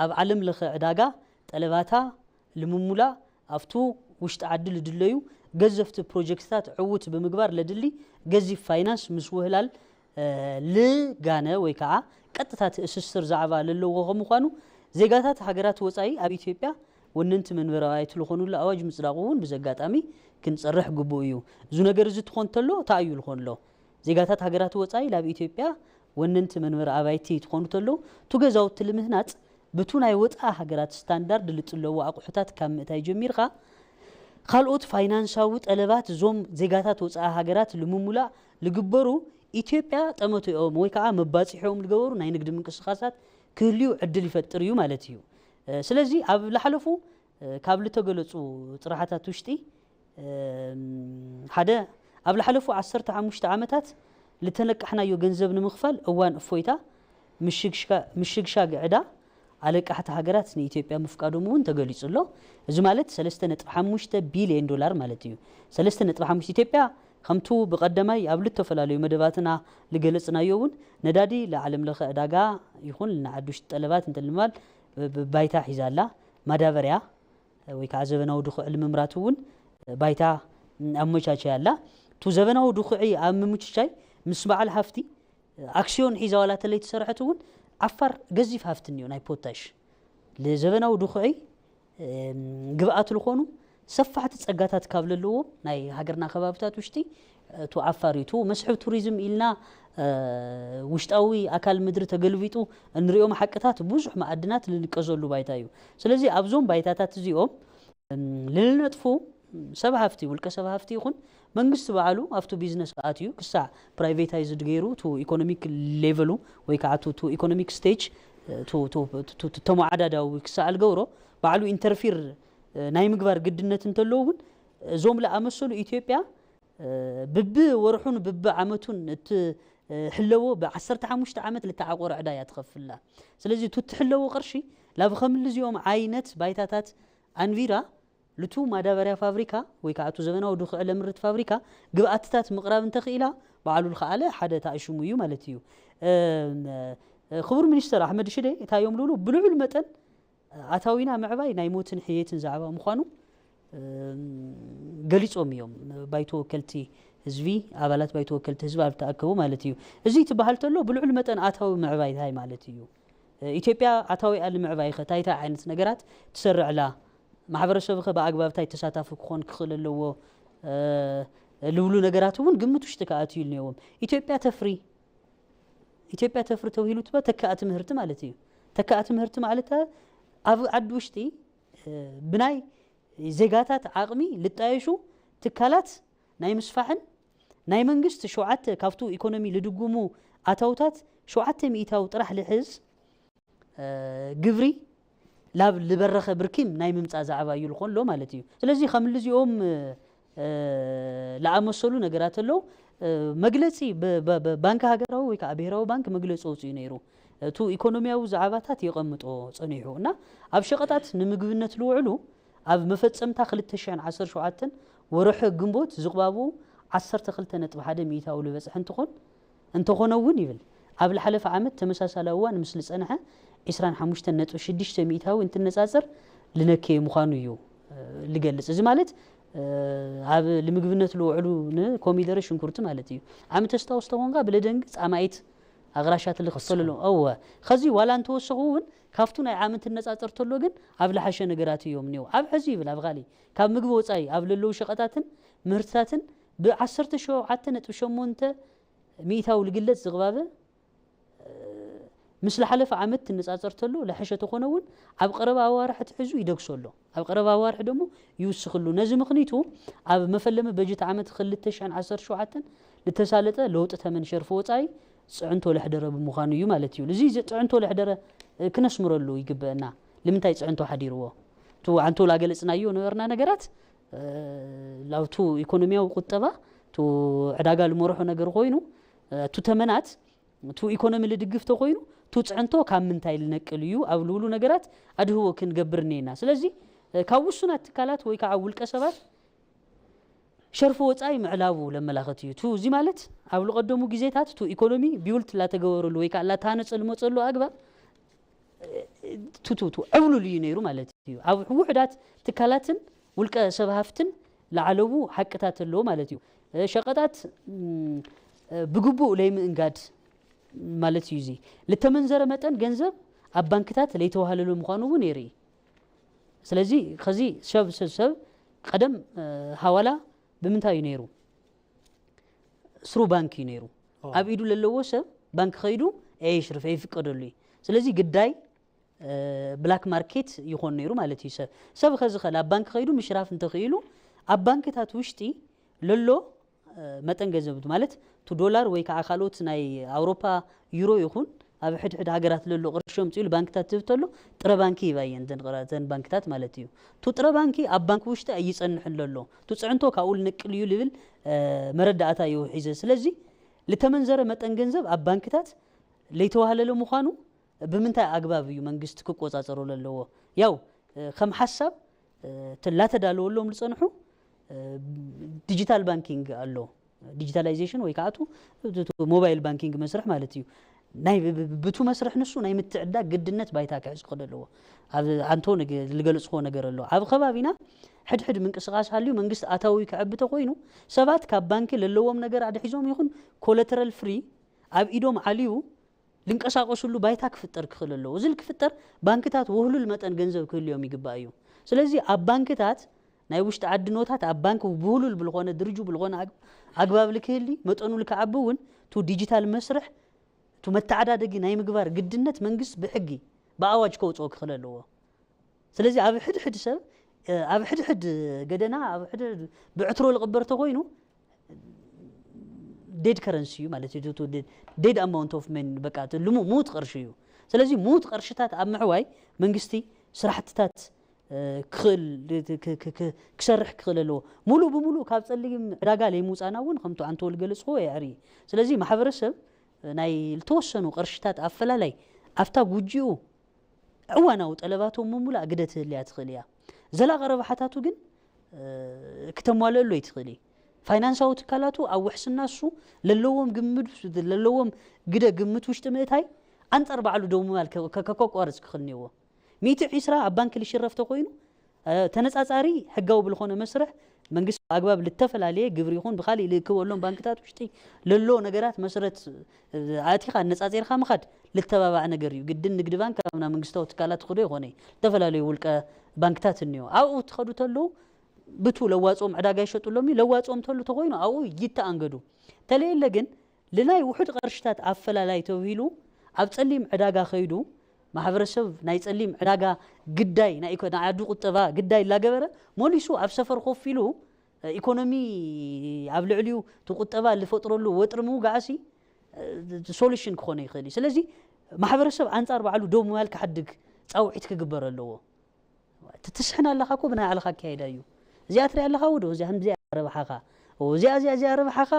ኣብ ዓለም ለኸ ዕዳጋ ጠለባታ ልምሙላ ኣብቱ ውሽጢ ዓዲ ልድለዩ ገዘፍቲ ፕሮጀክትታት ዕውት ብምግባር ለድሊ ገዚፍ ፋይናንስ ምስ ውህላል ልጋነ ወይ ከዓ ቀጥታ ትእስስር ዛዕባ ለለዎ ከምዃኑ ዜጋታት ሃገራት ወፃኢ ኣብ ኢትዮጵያ ወነንቲ መንበሪ ኣባይቲ ልኾኑሉ ኣዋጅ ምፅዳቑ እውን ብዚ ኣጋጣሚ ክንፀርሕ ግቡእ እዩ። እዚ ነገር እዚ ትኾን ተሎ እንታይ እዩ ልኾን ኣሎ? ዜጋታት ሃገራት ወፃኢ ላብ ኢትዮጵያ ወነንቲ መንበሪ ኣባይቲ ትኾኑ ተሎ ቱ ገዛውቲ ልምህናፅ ብቱ ናይ ወፃኢ ሃገራት ስታንዳርድ ልጥለዎ ኣቑሑታት ካብ ምእታይ ጀሚርካ ካልኦት ፋይናንሳዊ ጠለባት እዞም ዜጋታት ወፃኢ ሃገራት ልምሙላእ ልግበሩ ኢትዮጵያ ጠመቶኦም ወይ ከዓ መባፂሒኦም ልገበሩ ናይ ንግዲ ምንቅስቃሳት ክህልዩ ዕድል ይፈጥር እዩ ማለት እዩ። ስለዚ ኣብ ላሓለፉ ካብ ልተገለፁ ፅራሓታት ውሽጢ ሓደ ኣብ ላሓለፉ ዓሰርተ ሓሙሽተ ዓመታት ልተነቃሕናዮ ገንዘብ ንምኽፋል እዋን እፎይታ ምሽግሻግ ዕዳ ኣለቃሕቲ ሃገራት ንኢትዮጵያ ምፍቃዶም እውን ተገሊፁ ኣሎ። እዚ ማለት ሰለስተ ነጥቢ ሓሙሽተ ቢልዮን ዶላር ማለት እዩ። ሰለስተ ነጥቢ ሓሙሽተ ኢትዮጵያ ከምቱ ብቐደማይ ኣብ ልተፈላለዩ መደባትና ልገለፅናዮ እውን ነዳዲ ለዓለም ለኸ ዕዳጋ ይኹን ንዓዲ ውሽጢ ጠለባት እንተልማል ባይታ ሒዛ ኣላ። ማዳበርያ ወይ ከዓ ዘበናዊ ድኹዕ ልምምራት እውን ባይታ ኣመቻቻይ ኣላ። ቱ ዘበናዊ ድኹዒ ኣብ ምምችቻይ ምስ በዓል ሃፍቲ ኣክስዮን ሒዛ ዋላ ተለይ ተሰርሐት እውን ዓፋር ገዚፍ ሃፍቲ እኒኦ ናይ ፖታሽ ልዘበናዊ ድኹዒ ግብኣት ልኾኑ ሰፋሕቲ ጸጋታት ካብ ለለዎም ናይ ሃገርና ከባብታት ውሽጢ፣ እ፣ ቱ ዓፋር እዩ። ቱ መስሕብ ቱሪዝም ኢልና፣ እ፣ ውሽጣዊ ኣካል ምድሪ ተገልቢጡ እንሪኦም ሓቅታት ብዙሕ መኣድናት ልንቀዘሉ ባይታ እዩ። ስለዚ ኣብዞም ባይታታት እዚኦም፣ እም፣ ልንነጥፉ ሰብ ሃፍቲ፣ ውልቀ ሰብ ሃፍቲ ይኹን መንግስቲ ባዕሉ ኣብቱ ቢዝነስ ኣትዩ ክሳዕ ፕራይቬታይዝድ ገይሩ ቱ ኢኮኖሚክ ሌቨሉ ወይ ከዓ ቱ፣ ቱ ኢኮኖሚክ ስቴጅ፣ እ፣ ቱ፣ ቱ፣ ቱ፣ ቱ ተመዓዳዳዊ ክሳዕ ልገብሮ ባዕሉ ኢንተርፊር፣ እ፣ ናይ ምግባር ግድነት እንተለዎ እውን እዞም ለኣመሰሉ ኢትዮጵያ፣ እ፣ ብቢ ወርሑን ብቢ ዓመቱን እቲ፣ እ፣ ሕለዎ ብ ዓሰርተ ሓሙሽተ ዓመት ልተዓቆረ ዕዳ እያ ትኸፍላ። ስለዚ ቱ ትሕለዎ ቅርሺ ላብ ከምልዚኦም ዓይነት ባይታታት ኣንቪራ ልቱ ማዳበርያ ፋብሪካ ወይ ከዓ እቱ ዘበናዊ ድኹዒ ለምርት ፋብሪካ ግብኣትታት ምቕራብ እንተኽኢላ ባዕሉ ልኸኣለ ሓደ ታእሽሙ እዩ ማለት እዩ። እ፣ እ፣ ክቡር ሚኒስተር ኣሕመድ ሽዴ እንታይ እዮም ልብሉ? ብልዑል መጠን ኣታዊና ምዕባይ ናይ ሞትን ሕየትን ዛዕባ ምዃኑ፣ እም፣ ገሊጾም እዮም። ባይቶ ወከልቲ ህዝቢ፣ ኣባላት ባይቶ ወከልቲ ህዝቢ ኣብ ተኣከቡ ማለት እዩ። እዚ ትበሃል ተሎ ብልዑል መጠን ኣታዊ ምዕባይ እንታይ ማለት እዩ? እ፣ ኢትዮጵያ ኣታዊኣ ንምዕባይ ኸ እንታይ እንታይ ዓይነት ነገራት ትሰርዕላ? ማሕበረሰብ ኸ ብኣግባብ እንታይ ተሳታፊ ክኾን ክኽእል ኣለዎ? እ፣ ልብሉ ነገራት እውን ግምት ውሽጢ ክኣትዩ እኒኦዎም። ኢትዮጵያ ተፍሪ፣ ኢትዮጵያ ተፍሪ ተባሂሉ ትበ ተካእቲ ምህርቲ ማለት እዩ። ተካእቲ ምህርቲ ማለት ኣብ ዓዲ ውሽጢ፣ እ፣ ብናይ ዜጋታት ዓቕሚ ልጣየሹ ትካላት ናይ ምስፋሕን ናይ መንግስቲ ሸውዓተ ካብቱ ኢኮኖሚ ልድጉሙ ኣታውታት ሸውዓተ ሚእታዊ ጥራሕ ልሕዝ፣ እ፣ ግብሪ ላብ ልበረኸ ብርኪም ናይ ምምጻእ ዛዕባ እዩ ልኾን ኣሎ ማለት እዩ። ስለዚ ከም ልዚኦም፣ እ፣ ለኣመሰሉ ነገራት ኣለዉ። እ፣ መግለጺ ብ-፣ ብ-፣ ብ-፣ ባንኪ ሃገራዊ ወይ ከዓ ብሄራዊ ባንክ መግለጺ ወፂኡ ነይሩ። እቱ ኢኮኖሚያዊ ዛዕባታት የቐምጦ ጸኒሑ እና ኣብ ሸቐጣት ንምግብነት ልውዕሉ ኣብ መፈጸምታ ክልተ ሽሕን ዓሰርተ ሸውዓተን ወርሒ ግንቦት ዝቕባቡ ዓሰርተ ክልተ ነጥቢ ሓደ ሚእታዊ ልበጽሕ እንትኾን፣ እንተኾነ እውን ይብል፣ ኣብ ልሓለፈ ዓመት ተመሳሳሊ እዋን ምስ ልጸንሐ ዕስራን ሓሙሽተን ነጥቢ ሽዱሽተ ሚእታዊ እንትነጻጸር ልነከየ ምዃኑ እዩ፣ እ፣ ልገልጽ። እዚ ማለት፣ እ፣ ኣብ ንምግብነት ልውዕሉ ንኮሚደረ ሽንኩርቲ ማለት እዩ። ዓመት ተስታውስ ተኾንካ ብለደንግ ጻማኢት ኣቕራሻት ልኽፈለሎም። እወ፣ ኸዚ ዋላ እንተወሰኹ እውን ካብቱ ናይ ዓመት እንትነጻጸር ተሎ ግን ኣብ ልሓሸ ነገራት እዮም እኒው። ኣብ ሕዚ ይብል ኣብ ኻሊ ካብ ምግቢ ወጻኢ ኣብ ለለዉ ሸቐጣትን ምህርትታትን ብዓሰርተ ሸውዓተ ነጥቢ ሸሞንተ ሚእታዊ ልግለጽ ዝቕባበ፣ እ፣ ምስ ልሓለፈ ዓመት ትነጻጸር ተሎ ልሐሸ ተኾነ እውን ኣብ ቀረባ ኣዋርሕ ትሕዙ ይደግሶ ኣሎ። ኣብ ቀረባ ኣዋርሕ ደሞ ይውስኽሉ። ነዚ ምኽኒቱ ኣብ መፈለሚ በጀት ዓመት ክልተ ሽሕን ዓሰርተ ሸውዓተን ልተሳለጠ ለውጢ ተመን ሸርፊ ወጻኢ ጽዕንቶ ለሕደረ ብምዃኑ እዩ ማለት እዩ። እዚ ጽዕንቶ ለሕደረ፣ እ፣ ክነስምረሉ ይግበአና። ልምንታይ ጽዕንቶ ሓዲርዎ? እቱ ዓንቶ ላገለጽናዮ ነበርና ነገራት፣ እ፣ ላብቱ ኢኮኖሚያዊ ቁጠባ፣ እቱ ዕዳጋ ልመርሖ ነገር ኮይኑ፣ እ፣ እቱ ተመናት፣ እቱ ኢኮኖሚ ልድግፍ ተኮይኑ፣ እቱ ጽዕንቶ ካብ ምንታይ ልነቅል እዩ? ኣብ ልብሉ ነገራት ኣድህቦ ክንገብር እኒኤና። ስለዚ፣ እ፣ ካብ ውሱናት ትካላት ወይ ከዓ ውልቀ ሰባት ሸርፊ ወጻኢ ምዕላቡ ለመላኸት እዩ። እቱ እዚ ማለት ኣብ ልቐደሙ ግዜታት እቱ ኢኮኖሚ ቢውልት ላተገበረሉ ወይ ከዓ ላተሃነጸ ልመጸሉ ኣግባብ፣ እ፣ ቱ፣ ቱ፣ ቱ፣ ዕብሉል እዩ ነይሩ ማለት እዩ። ኣብ ውሑዳት ትካላትን ውልቀ ሰብ ሃፍትን ለዓለቡ ሓቅታት ኣለዎ ማለት እዩ። እ፣ ሸቐጣት፣ እም፣ እ፣ ብግቡእ ለይምእንጋድ ማለት እዩ። እዚ ልተመንዘረ መጠን ገንዘብ ኣብ ባንክታት ለይተዋህለሉ ምዃኑ እውን የርኢ። ስለዚ ኸዚ ሰብ፣ ሰብ፣ ሰብ ቀደም፣ እ፣ ሃዋላ ብምንታይ እዩ ነይሩ? ስሩ ባንክ እዩ ነይሩ። ኦ። ኣብ ኢዱ ለለዎ ሰብ ባንክ ኸይዱ የሽርፍ፣ ይፍቀደሉ እዩ። ስለዚ ግዳይ፣ እ፣ ብላክ ማርኬት ይኾን ነይሩ ማለት እዩ። ሰብ፣ ሰብ ኸዚ ኸል ኣብ ባንክ ኸይዱ ምሽራፍ እንተኽኢሉ፣ ኣብ ባንክታት ውሽጢ ለሎ፣ እ፣ መጠን ገንዘብ ማለት፣ ቱ ዶላር ወይ ከዓ ካልኦት ናይ ኣውሮፓ ዩሮ ይኹን፣ ኣብ ሕድሕድ ሃገራት ለሎ ቅርሺ ኣምፅኡ ባንክታት ትህብ ተሎ፣ ጥረ ባንኪ ይባየን ዘን ቅረ-፣ ዘን ባንክታት ማለት እዩ። ቱ ጥረ ባንኪ ኣብ ባንክ ውሽጢ ኣይጸንሕን ለሎ። ቱ ጽዕንቶ ካብኡ ልነቅል እዩ ልብል፣ እ፣ መረዳእታ እዩ ሒዘ። ስለዚ ልተመንዘረ መጠን ገንዘብ ኣብ ባንክታት ለይተዋህለለ ምዃኑ ብምንታይ ኣግባብ እዩ መንግስቲ ክቆጻጸሮ ለለዎ? ያው፣ እ፣ ከም ሓሳብ፣ እ፣ ተላተዳለወሎም ዝጸንሑ፣ እ፣ ዲጂታል ባንኪንግ ኣሎ። ዲጂታላይዜሽን ወይ ከዓ እቱ፣ እቱ፣ እቱ ሞባይል ባንኪንግ መስርሕ ማለት እዩ። ናይ ብ-፣ ብ-፣ ብቱ መስርሕ ንሱ ናይ ምትዕዳግ ግድነት ባይታ ክሕዝ ክኽእል ኣለዎ። ኣብ ኣንቶ ንግ-፣ ዝገልጽዎ ነገር ኣሎ። ኣብ ከባቢና ሕድሕድ ምንቅስቃስ ሃልዩ መንግስቲ ኣታዊ ክዕቢ ተኮይኑ ሰባት ካብ ባንኪ ለለዎም ነገር ኣድሒዞም ይኹን ኮለተረል ፍሪ ኣብ ኢዶም ዓልዩ ልንቀሳቀሱሉ ባይታ ክፍጠር ክኽእል ኣለዎ። እዚ ክፍጠር ባንክታት ውህሉል መጠን ገንዘብ ክህልዮም ይግባእ እዩ። ስለዚ ኣብ ባንክታት ናይ ውሽጢ ዓዲ ኖታት ኣብ ባንክ ብህሉል ብልኾነ ድርጁ ብልኾነ ኣግ- ኣግባብ ልክህሊ መጠኑ ልክዓቢ እውን ቱ ዲጂታል መስርሕ ቱ መተዓዳደጊ ናይ ምግባር ግድነት መንግስት ብሕጊ ብኣዋጅ ከውፅኦ ክኽእል ኣለዎ። ስለዚ ኣብ ሕድሕድ ሰብ ኣብ ሕድሕድ ገደና ኣብ ሕድሕድ ብዕትሮ ልቕበር ተኮይኑ ዴድ ከረንሲ እዩ ማለት እዩ። ዴድ ኣማውንት ኦፍ መን በቃ ልሙ ሙት ቅርሺ እዩ። ስለዚ ሙት ቅርሽታት ኣብ ምዕዋይ መንግስቲ ስራሕትታት ክኽእል ክሰርሕ ክኽእል ኣለዎ። ሙሉእ ብሙሉእ ካብ ፀሊም ዕዳጋ ለይምውፃና እውን ከምቲ ኣንተወል ገለፅዎ የዕሪ። ስለዚ ማሕበረሰብ ናይ ዝተወሰኑ ቅርሽታት ኣፈላላይ ኣብታ ጉጂኡ እዋናዊ ጠለባቶም ምሙላእ ግደ ትህልያ ትኽእል እያ። ዘላቒ ረብሓታቱ ግን ክተሟልአሉ ኣይትኽእል። ፋይናንሳዊ ትካላቱ ኣብ ውሕስና እሱ ለለዎም ግምት ለለዎም ግደ ግምት ውሽጢ ምእታይ ኣንጻር ባዕሉ ደው ምባል ከ- ከ- ከቋርጽ ክኽእል እኒዎ። ሚእቲ ዕስራ ኣብ ባንክ ልሽረፍ ተኮይኑ ተነጻጻሪ ሕጋዊ ብልኾነ መስርሕ መንግስቲ ኣግባብ ልተፈላለየ ግብሪ ይኹን ብካሊእ ልእክበሎም ባንክታት ውሽጢ ለሎ ነገራት መስረት ኣእቲኻ ኣነጻጺርካ ምኻድ ልተባባዕ ነገር እዩ። ግድን ንግዲ ባንክ ኣብና መንግስታዊ ትካላት ትኽዶ ይኾነ ዝተፈላለዩ ውልቀ ባንክታት እኒዮ ኣብኡ ትኸዱ ተለዉ ብቱ ለዋፅኦም ዕዳጋ ይሸጡሎም እዩ። ለዋፅኦም ተሉ ተኮይኑ ኣብኡ ይተኣንገዱ። ተለየለ ግን ልናይ ውሑድ ቅርሽታት ኣፈላላይ ተብሂሉ ኣብ ፀሊም ዕዳጋ ከይዱ ማሕበረሰብ ናይ ፀሊም ዕዳጋ ግዳይ ናይ ኢኮ- ናይ ዓዲ ቁጠባ ግዳይ ላገበረ መሊሱ ኣብ ሰፈር ኮፍ ኢሉ ኢኮኖሚ ኣብ ልዕሊኡ እቲ ቁጠባ ዝፈጥረሉ ወጥሪ ምውጋዕሲ ሶሉሽን ክኾነ ይኽእል እዩ። ስለዚ ማሕበረሰብ ኣንፃር ባዕሉ ደው ምባል ክሓድግ ፃውዒት ክግበር ኣለዎ። ትትስሕን ኣለኻ እኮ ብናይ ዓለኻ ኣካይዳ እዩ። እዚኣ ትሪኣ ኣለኻ ወዶ እዚኣ ከምዚኣ ረብሓኻ እዚኣ እዚኣ እዚኣ ረብሓኻ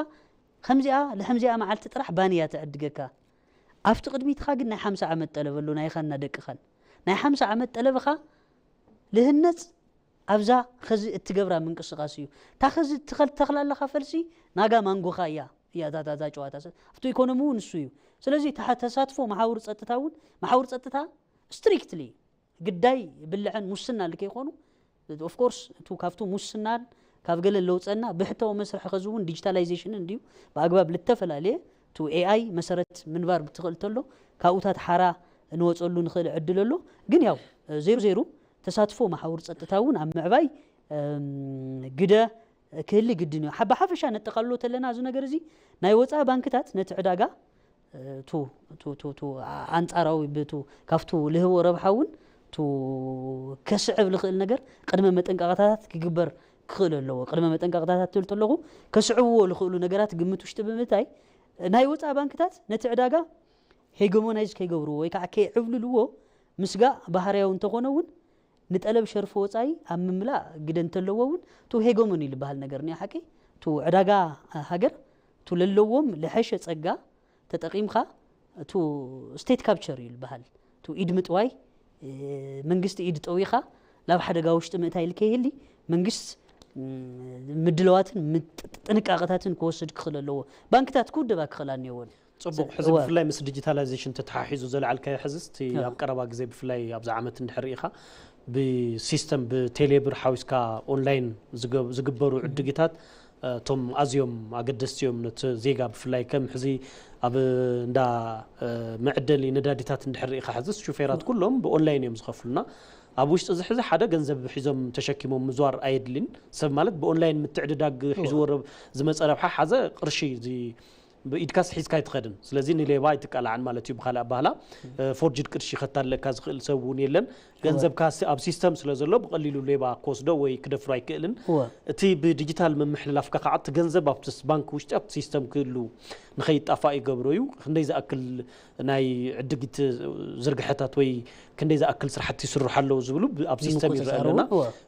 ከምዚኣ ንከምዚኣ መዓልቲ ጥራሕ ባንያ ትዕድገካ። ኣብቲ ቅድሚትኻ ግን ናይ ሓምሳ ዓመት ጠለብ ኣሎ ናይኻን ናደቅኻን ናይ ሓምሳ ዓመት ጠለብኻ ልህነፅ ኣብዛ ኸዚ እትገብራ ምንቅስቃስ እዩ። እታ ኸዚ እትኸል- ተኽላ ኣለኻ ፈልሲ ናጋ ማንጎኻ እያ እያ እዛ- እዛ- እዛ ጨዋታ ስ- ኣብቲ ኢኮኖሚ እውን እሱ እዩ። ስለዚ ተሓ- ተሳትፎ መሓውር ፀጥታ እውን መሓውር ፀጥታ ስትሪክትሊ ግዳይ ብልዐን ሙስና ልከይኮኑ ኦፍኮርስ እቱ ካብቱ ሙስናን ካብ ገለን ለውፀና ብሕታዊ መስርሒ ኸዚ እውን ዲጂታላይዜሽን እንዲዩ ብኣግባብ ልተፈላለየ ቱ ኤኣይ መሰረት ምንባር ብትኽእል ተሎ ካብኡታት ሓራ ንወፀሉ ንኽእል ዕድል ኣሎ። ግን ያው ዜሩ ዜሩ ተሳትፎ መሓውር ፀጥታ እውን ኣብ ምዕባይ ግደ ክህሊ ግድን እዩ። ብሓፈሻ ነጠቓልሎ ተለና እዚ ነገር እዚ ናይ ወፃኢ ባንክታት ነቲ ዕዳጋ ቱ ኣንፃራዊ ብቱ ካብቱ ልህቦ ረብሓ እውን ቱ ከስዕብ ልኽእል ነገር ቅድመ መጠንቀቕታታት ክግበር ክኽእል ኣለዎ። ቅድመ መጠንቀቕታታት ትብል ተለኹ ከስዕብዎ ልኽእሉ ነገራት ግምት ውሽጢ ብምእታይ ናይ ወፃኢ ባንክታት ነቲ ዕዳጋ ሄገሞናይዝ ከይገብርዎ ወይ ከዓ ከይዕብልልዎ ምስጋእ ባህርያዊ እንተኾነ እውን ንጠለብ ሸርፊ ወፃኢ ኣብ ምምላእ ግደ እንተለዎ እውን ቱ ሄጎሞኒ ዝበሃል ነገር ኒ ሓቂ ቱ ዕዳጋ ሃገር ቱ ለለዎም ለሐሸ ፀጋ ተጠቂምካ ቱ ስቴት ካፕቸር እዩ ዝበሃል ቱ ኢድ ምጥዋይ መንግስቲ ኢድ ጠዊኻ ናብ ሓደጋ ውሽጢ ምእታይ ኢል ከይህሊ መንግስት ምድለዋትን ጥንቃቐታትን ክወስድ ክኽእል ኣለዎ። ባንክታት ክውደባ ክኽእላ እኒኦዎን። ፅቡቅ። ሕዚ ብፍላይ ምስ ዲጂታላይዜሽን ተተሓሒዙ ዘልዓልካዮ ሕዚ እቲ ኣብ ቀረባ ግዜ ብፍላይ ኣብዚ ዓመት እንድሕር ርኢኻ ብሲስተም ብቴሌብር ሓዊስካ ኦንላይን ዝገብ- ዝግበሩ ዕድጊታት እቶም ኣዝዮም ኣገደስቲ እዮም ነቲ ዜጋ ብፍላይ ከም ሕዚ ኣብ እንዳ መዕደሊ ነዳዲታት እንድሕር ርኢኻ ሕዝስ ሹፌራት ኩሎም ብኦንላይን እዮም ዝኸፍሉና። ኣብ ውሽጢ እዚ ሕዚ ሓደ ገንዘብ ሒዞም ተሸኪሞም ምዝዋር ኣየድልን። ሰብ ማለት ብኦንላይን ምትዕድዳግ ሒዝዎ ዝመፀ ረብሓ ሓዘ ቅርሺ ብኢድካስ ሒዝካ ኣይትኸድን። ስለዚ ንሌባ ኣይትቃላዓን ማለት እዩ። ብኻልእ ኣባህላ ፎርጅድ ቅርሺ ከታለካ ዝኽእል ሰብ እውን የለን። ገንዘብካ ኣብ ሲስተም ስለ ዘሎ ብቐሊሉ ሌባ ክወስዶ ወይ ክደፍሮ ኣይክእልን። እቲ ብዲጂታል ምምሕልላፍካ ከዓ እቲ ገንዘብ ኣብቲ ባንክ ውሽጢ ኣብቲ ሲስተም ክህሉ ንኸይጣፋእ ይገብሮ እዩ። ክንደይ ዝኣክል ናይ ዕድጊት ዝርግሐታት ወይ ክንደይ ዝኣክል ስራሕቲ ይስርሑ ኣለዉ ዝብሉ ኣብ ሲስተም ይረአ ኣለና።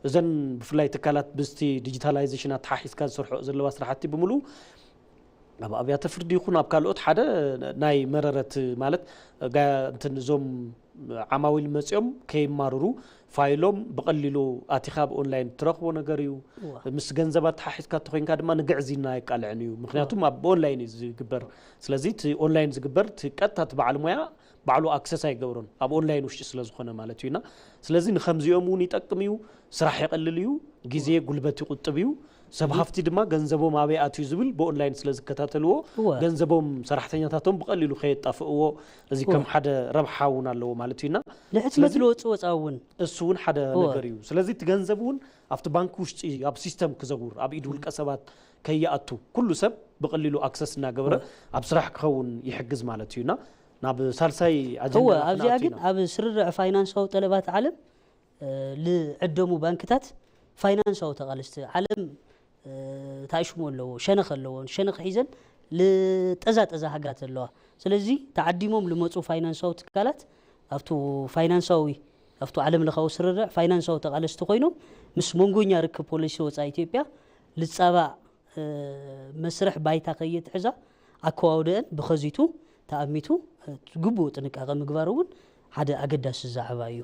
እዘን ብፍላይ ትካላት ብስቲ ዲጂታላይዜሽን ኣተሓሒዝካ ዝሰርሖ ዘለዋ ስራሕቲ ብምሉእ ኣብ ኣብያተ ፍርዲ ይኹን ኣብ ካልኦት ሓደ ናይ መረረት ማለት እንትን እዞም ዓማዊል መፂኦም ከይማርሩ ፋይሎም ብቐሊሉ ኣቲኻ ኣብ ኦንላይን ትረኽቦ ነገር እዩ። ምስ ገንዘብ ኣተሓሒዝካ ተኮይንካ ድማ ንግዕዝና ኣይቃልዕን እዩ። ምክንያቱም ኣብ ኦንላይን እዩ ዝግበር። ስለዚ እቲ ኦንላይን ዝግበር እቲ ቀጥታ እቲ በዓል ሞያ ባዕሉ ኣክሰስ ኣይገብሮን ኣብ ኦንላይን ውሽጢ ስለ ዝኾነ ማለት እዩና። ስለዚ ንከምዚኦም እውን ይጠቅም እዩ። ስራሕ የቐልል እዩ። ግዜ ጉልበት ይቁጥብ እዩ። ሰብ ሃፍቲ ድማ ገንዘቦም ኣበይ ኣትዩ ዝብል ብኦንላይን ስለ ዝከታተልዎ፣ እወ። ገንዘቦም ሰራሕተኛታቶም ብቐሊሉ ከየጣፍእዎ፣ እዚ እወ። ከም ሓደ ረብሓ እውን ኣለዎ ማለት እዩና። ንሕትመት ስለዚ ዝወጽእ ወጻኢ እውን። እሱ እውን ሓደ እወ። ነገር እዩ። ስለዚ እቲ ገንዘብ እውን ኣብቲ ባንክ ውሽጢ ኣብ ሲስተም ክዘውር፣ ኣብ ኢድ ውልቀ ሰባት ከይኣቱ፣ ኩሉ ሰብ ብቐሊሉ ኣክሰስ እናገበረ እወ። ኣብ ስራሕ ክኸውን ይሕግዝ ማለት እዩና። ናብ ሳልሳይ ኣጀንዳ እወ፣ ኣብዚኣ ክንኣቱ ግን ኢና። ኣብ ስርርዕ ፋይናንሳዊ ጠለባት ዓለም፣ እ፣ ልዕደሙ ባንክታት ፋይናንሳዊ ተቓለስቲ ዓለም፣ እ፣ ታሽሙ ኣለዎ፣ ሸነኽ ኣለዎ፣ ሸነኽ ሒዘን ልጠዛ ጠዛ ሃገራት ኣለዋ። ስለዚ ተዓዲሞም ልመጹ ፋይናንሳዊ ትካላት ኣብቱ ፋይናንሳዊ፣ ኣብቱ ዓለም ለኻዊ ስርርዕ ፋይናንሳዊ ተቓለስቲ ኮይኖም ምስ መንጎኛ ርክብ ፖሊሲ ወጻኢ ኢትዮጵያ ልጻባእ፣ እ፣ መስርሕ ባይታ ከየትሕዛ ኣከዋውደአን ብኸዚቱ ተኣሚቱ፣ እ፣ ግቡእ ጥንቃቐ ምግባር እውን ሓደ ኣገዳሲ ዛዕባ እዩ።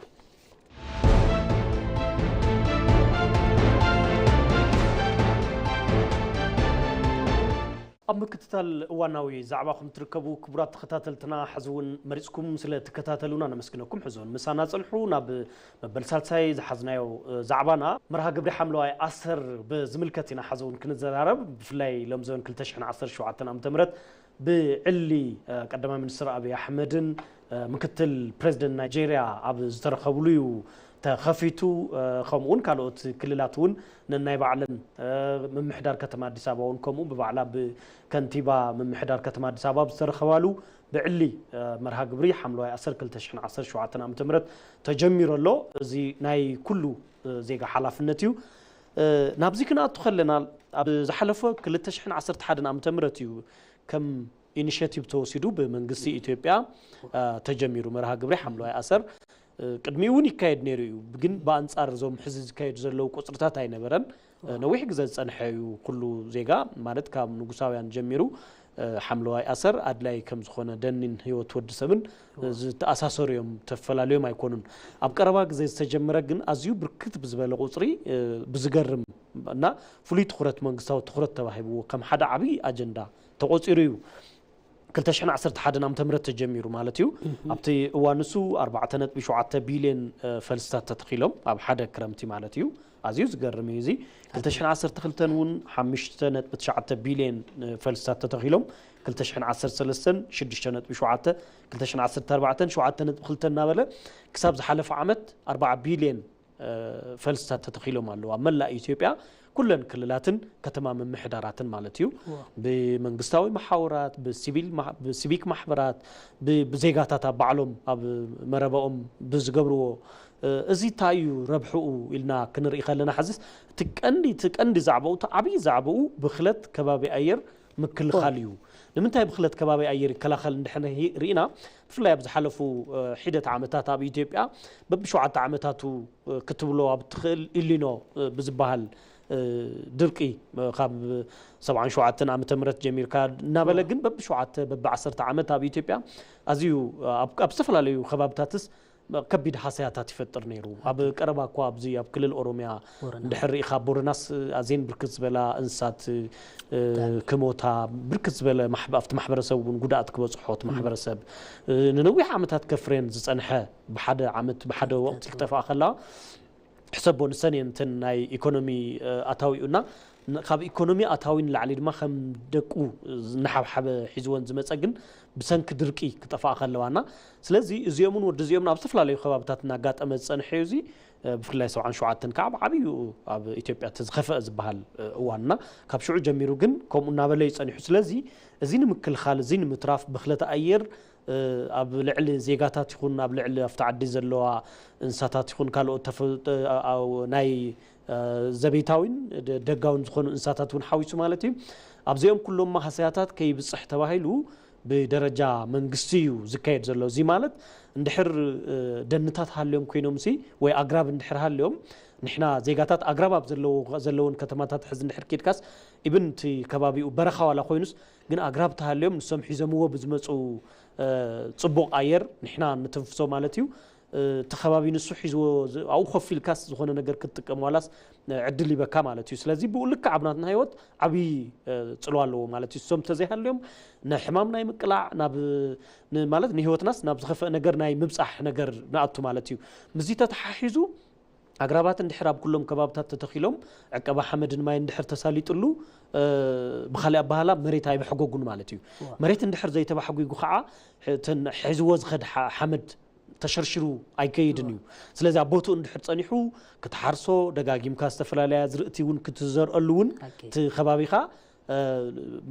ኣብ ምክትታል እዋናዊ ዛዕባኹም ትርከቡ ክቡራት ተኸታተልትና፣ ሕዚ እውን መሪጽኩም ስለ ትከታተሉና ነመስግነኩም። ሕዚ እውን ምሳና ጽንሑ። ናብ መበል ሳልሳይ ዝሓዝናዮ፣ እ፣ ዛዕባና መርሃ ግብሪ ሓምለዋይ ኣሰር ብዝምልከት ኢና ሕዚ እውን ክንዘራረብ። ብፍላይ ሎም ዘበን ክልተ ሽሕን ዓሰርተ ሸውዓተን ዓመተ ምህረት ብዕሊ፣ እ፣ ቀዳማይ ሚኒስትር ኣብይ ኣሕመድን፣ እ፣ ምክትል ፕሬዚደንት ናይጄርያ ኣብ ዝተረኸብሉ እዩ ተኸፊቱ። እ፣ ከምኡ እውን ካልኦት ክልላት እውን ነናይ ባዕለን፣ እ፣ ምምሕዳር ከተማ ኣዲስ ኣበባ እውን ከምኡ ብባዕላ ብከንቲባ ምምሕዳር ከተማ ኣዲስ ኣበባ ኣብ ዝተረኸባሉ ብዕሊ፣ እ፣ መርሃ ግብሪ ሓምለዋይ ኣሰር ክልተ ሽሕን ዓሰርተ ሸውዓተን ዓመተ ምህረት ተጀሚሩ ኣሎ። እዚ ናይ ኩሉ፣ እ፣ ዜጋ ሓላፍነት እዩ። እ፣ ናብዚ ክንኣቱ ከለና ኣብ ዝሓለፈ ክልተ ሽሕን ዓሰርተ ሓደን ዓመተ ምህረት እዩ ከም ኢኒሼቲቭ ተወሲዱ ብመንግስቲ ኢትዮጵያ፣ እ፣ ተጀሚሩ መርሃ ግብሪ ሓምለዋይ ኣሰር። እ፣ ቅድሚኡ እውን ይካየድ ነይሩ እዩ። ግን ብኣንጻር እዞም ሕዚ ዝካየዱ ዘለዉ ቁጽርታት ኣይነበረን። እ፣ ነዊሕ ግዜ ዝጸንሐ እዩ። ኩሉ ዜጋ ማለት ካብ ንጉሳውያን ጀሚሩ፣ እ፣ ሓምለዋይ ኣሰር ኣድላይ ከም ዝኾነ፣ ደኒን ህይወት ወዲ ሰብን፣ እ፣ ዝተኣሳሰሩ እዮም፣ ተፈላለዮም ኣይኮኑን። ኣብ ቀረባ ግዜ ዝተጀመረ ግን ኣዝዩ ብርክት ብዝበለ ቁጽሪ፣ እ፣ ብዝገርም እና ፍሉይ ትኹረት፣ መንግስታዊ ትኹረት ተዋሂብዎ ከም ሓደ ዓብዪ ኣጀንዳ ተቖጺሩ እዩ። ክልተ ሽሕን ዓሰርተ ሓደን ዓመተ ምህረት ተጀሚሩ ማለት እዩ። ኣብቲ እዋን ንሱ ኣርባዕተ ነጥቢ ሸውዓተ ቢልዮን፣ እ፣ ፈልስታት ተተኺሎም ኣብ ሓደ ክረምቲ ማለት እዩ። ኣዝዩ ዝገርም እዩ እዚ። ክልተ ሽሕን ዓሰርተ ክልተን እውን ሓሙሽተ ነጥቢ ትሽዓተ ቢልዮን፣ እ፣ ፈልስታት ተተኺሎም። ክልተ ሽሕን ዓሰርተ ሰለስተን ሽዱሽተ ነጥቢ ሸውዓተ፣ ክልተ ሽሕን ዓሰርተ ኣርባዕተን ሸውዓተ ነጥቢ ክልተ እናበለ ክሳብ ዝሓለፈ ዓመት ኣርባዓ ቢልዮን እ፣ ፈልስታት ተተኺሎም ኣለዉ። ኣብ መላእ ኢትዮጵያ ኩለን ክልላትን ከተማ ምምሕዳራትን ማለት እዩ። ዋው። ብመንግስታዊ መሓውራት፣ ብሲቪል ማሕ-፣ ብሲቪክ ማሕበራት፣ ብ-፣ ብዜጋታት ኣብ ባዕሎም ኣብ መረባኦም ብዝገብርዎ፣ እ፣ እዚ እንታይ እዩ ረብሕኡ ኢልና ክንርኢ ከለና፣ ሕዚስ እቲ ቀንዲ፣ እቲ ቀንዲ ዛዕባኡ፣ እቲ ዓብዪ ዛዕባኡ ብኽለት ከባቢ ኣየር ምክልኻል እዩ። ንምንታይ ብኽለት ከባቢ ኣየር ይከላኸል እንድሕር ሂ-፣ ርኢና፣ ብፍላይ ኣብ ዝሓለፉ፣ እ፣ ሒደት ዓመታት ኣብ ኢትዮጵያ በብሸውዓተ ዓመታቱ፣ እ፣ ክትብሎ ኣብ እትኽእል ኢሊኖ፣ እ፣ ብዝበሃል፣ እ፣ ድርቂ፣ እ፣ ካብ ሰብዓን ሸውዓተን ዓመተ ምህረት ጀሚርካ እናበለ፣ ዋው። ግን በብሸውዓተ፣ በብዓሰርተ ዓመት ኣብ ኢትዮጵያ ኣዝዩ፣ ኣብ፣ ኣብ ዝተፈላለዩ ከባብታትስ ከቢድ ሃሰያታት ይፈጥር ነይሩ። ኣብ ቀረባ እኳ ኣብዚ ኣብ ክልል ኦሮሚያ ቦረና። እንድሕር ርኢኻ፣ ቦረናስ ኣዝየን ብርክት ዝበላ እንስሳት፣ እ፣ ብጣዕሚ። ክሞታ፣ ብርክት ዝበለ ማሕበ-፣ ኣብቲ ማሕበረሰብ እውን ጉድኣት ክበፅሖ፣ እቲ እም። ማሕበረሰብ፣ እ፣ ንነዊሕ ዓመታት ከፍርየን ዝፀንሐ፣ ብሓደ ዓመት፣ ብሓደ ወቕቲ ክጠፍኣ ከለዋ፣ ሕሰቦ፣ ንሰን እየን እተን ናይ ኢኮኖሚ፣ እ፣ ኣታዊኡና። ን-፣ ካብ ኢኮኖሚ ኣታዊ ንላዕሊ ድማ ከም ደቁ ዝነሓብሓበ ሒዝወን ዝመጸ ግን ብሰንኪ ድርቂ ክጠፍኣ ከለዋና። ስለዚ እዚኦምን ወዲ እዚኦምን ኣብ ዝተፈላለዩ ከባብታት እናጋጠመ ዝጸንሐ እዩ። እዚ፣ እ፣ ብፍላይ ሰብዓን ሸውዓተን ከዓ ብዓብዩ ኣብ ኢትዮጵያ እቲ ዝኸፍአ ዝበሃል፣ እ፣ እዋንና። ካብ ሽዑ ጀሚሩ ግን ከምኡ እናበለ እዩ ጸኒሑ። ስለዚ እዚ ንምክልኻል፣ እዚ ንምትራፍ ብኽለት ኣየር እ፣ ኣብ ልዕሊ ዜጋታት ይኹን ኣብ ልዕሊ ኣብቲ ዓዲ ዘለዋ እንስሳታት ይኹን ካልኦት ተፈ-፣ እ፣ ኣው-፣ ናይ፣ እ፣ ዘቤታዊን ደ-፣ ደጋውን ዝኾኑ እንስሳታት እውን ሓዊሱ ማለት እዩ። ኣብዚኦም ኩሎም ማህሰያታት ከይብፅሕ ተባሂሉ ብደረጃ መንግስቲ እዩ ዝካየድ ዘሎ። እዚ ማለት እንድሕር፣ እ፣ ደንታት ሃልዮም ኮይኖም ሲ ወይ ኣግራብ እንድሕር ሃልዮም፣ ንሕና ዜጋታት ኣግራብ ኣብ ዘለዎ፣ ዘለውን ከተማታት ሕዚ እንድሕር ኬድካስ፣ ኢብን እቲ ከባቢኡ በረኻ ዋላ ኮይኑስ፣ ግን ኣግራብ ተሃልዮም ንሶም ሒዞምዎ ብዝመፁ፣ እ፣ ፅቡቕ ኣየር ንሕና ንተንፍሶ ማለት እዩ። እ፣ እቲ ከባቢ ንሱ ሒዝዎ ዝ-፣ ኣብኡ ኮፍ ኢልካስ ዝኾነ ነገር ክትጥቀም ዋላስ፣ እ፣ ዕድል ይበካ ማለት እዩ። ስለዚ ብኡ ልክዕ ኣብ ናትና ህይወት ዓብዪ፣ እ፣ ፅልዋ ኣለዎ ማለት እዩ። እሶም ተዘይሃልዮም ንሕማም ናይ ምቅላዕ ናብ፣ ን-፣ ማለት ንህይወትናስ ናብ ዝኸፍአ ነገር ናይ ምብፃሕ ነገር ንኣቱ ማለት እዩ። ምስዚ ተተሓሒዙ ኣግራባት እንድሕር ኣብ ኩሎም ከባብታት ተተኺሎም ዕቀባ ሓመድን ማይ እንድሕር ተሳሊጥሉ፣ ብኻሊእ ኣባህላ መሬት ኣይበሕጎጉን ማለት እዩ። መሬት እንድሕር ዘይተባሕጒጉ ከዓ እተን ሒዝዎ ዝኸድ ሓመድ ተሸርሽሩ ኣይከይድን እዩ። ስለዚ ኣብ ቦትኡ እንድሕር ጸኒሑ ክትሓርሶ፣ ደጋጊምካ ዝተፈላለያ ዝርእቲ እውን ክትዘርአሉ እውን እቲ ከባቢኻ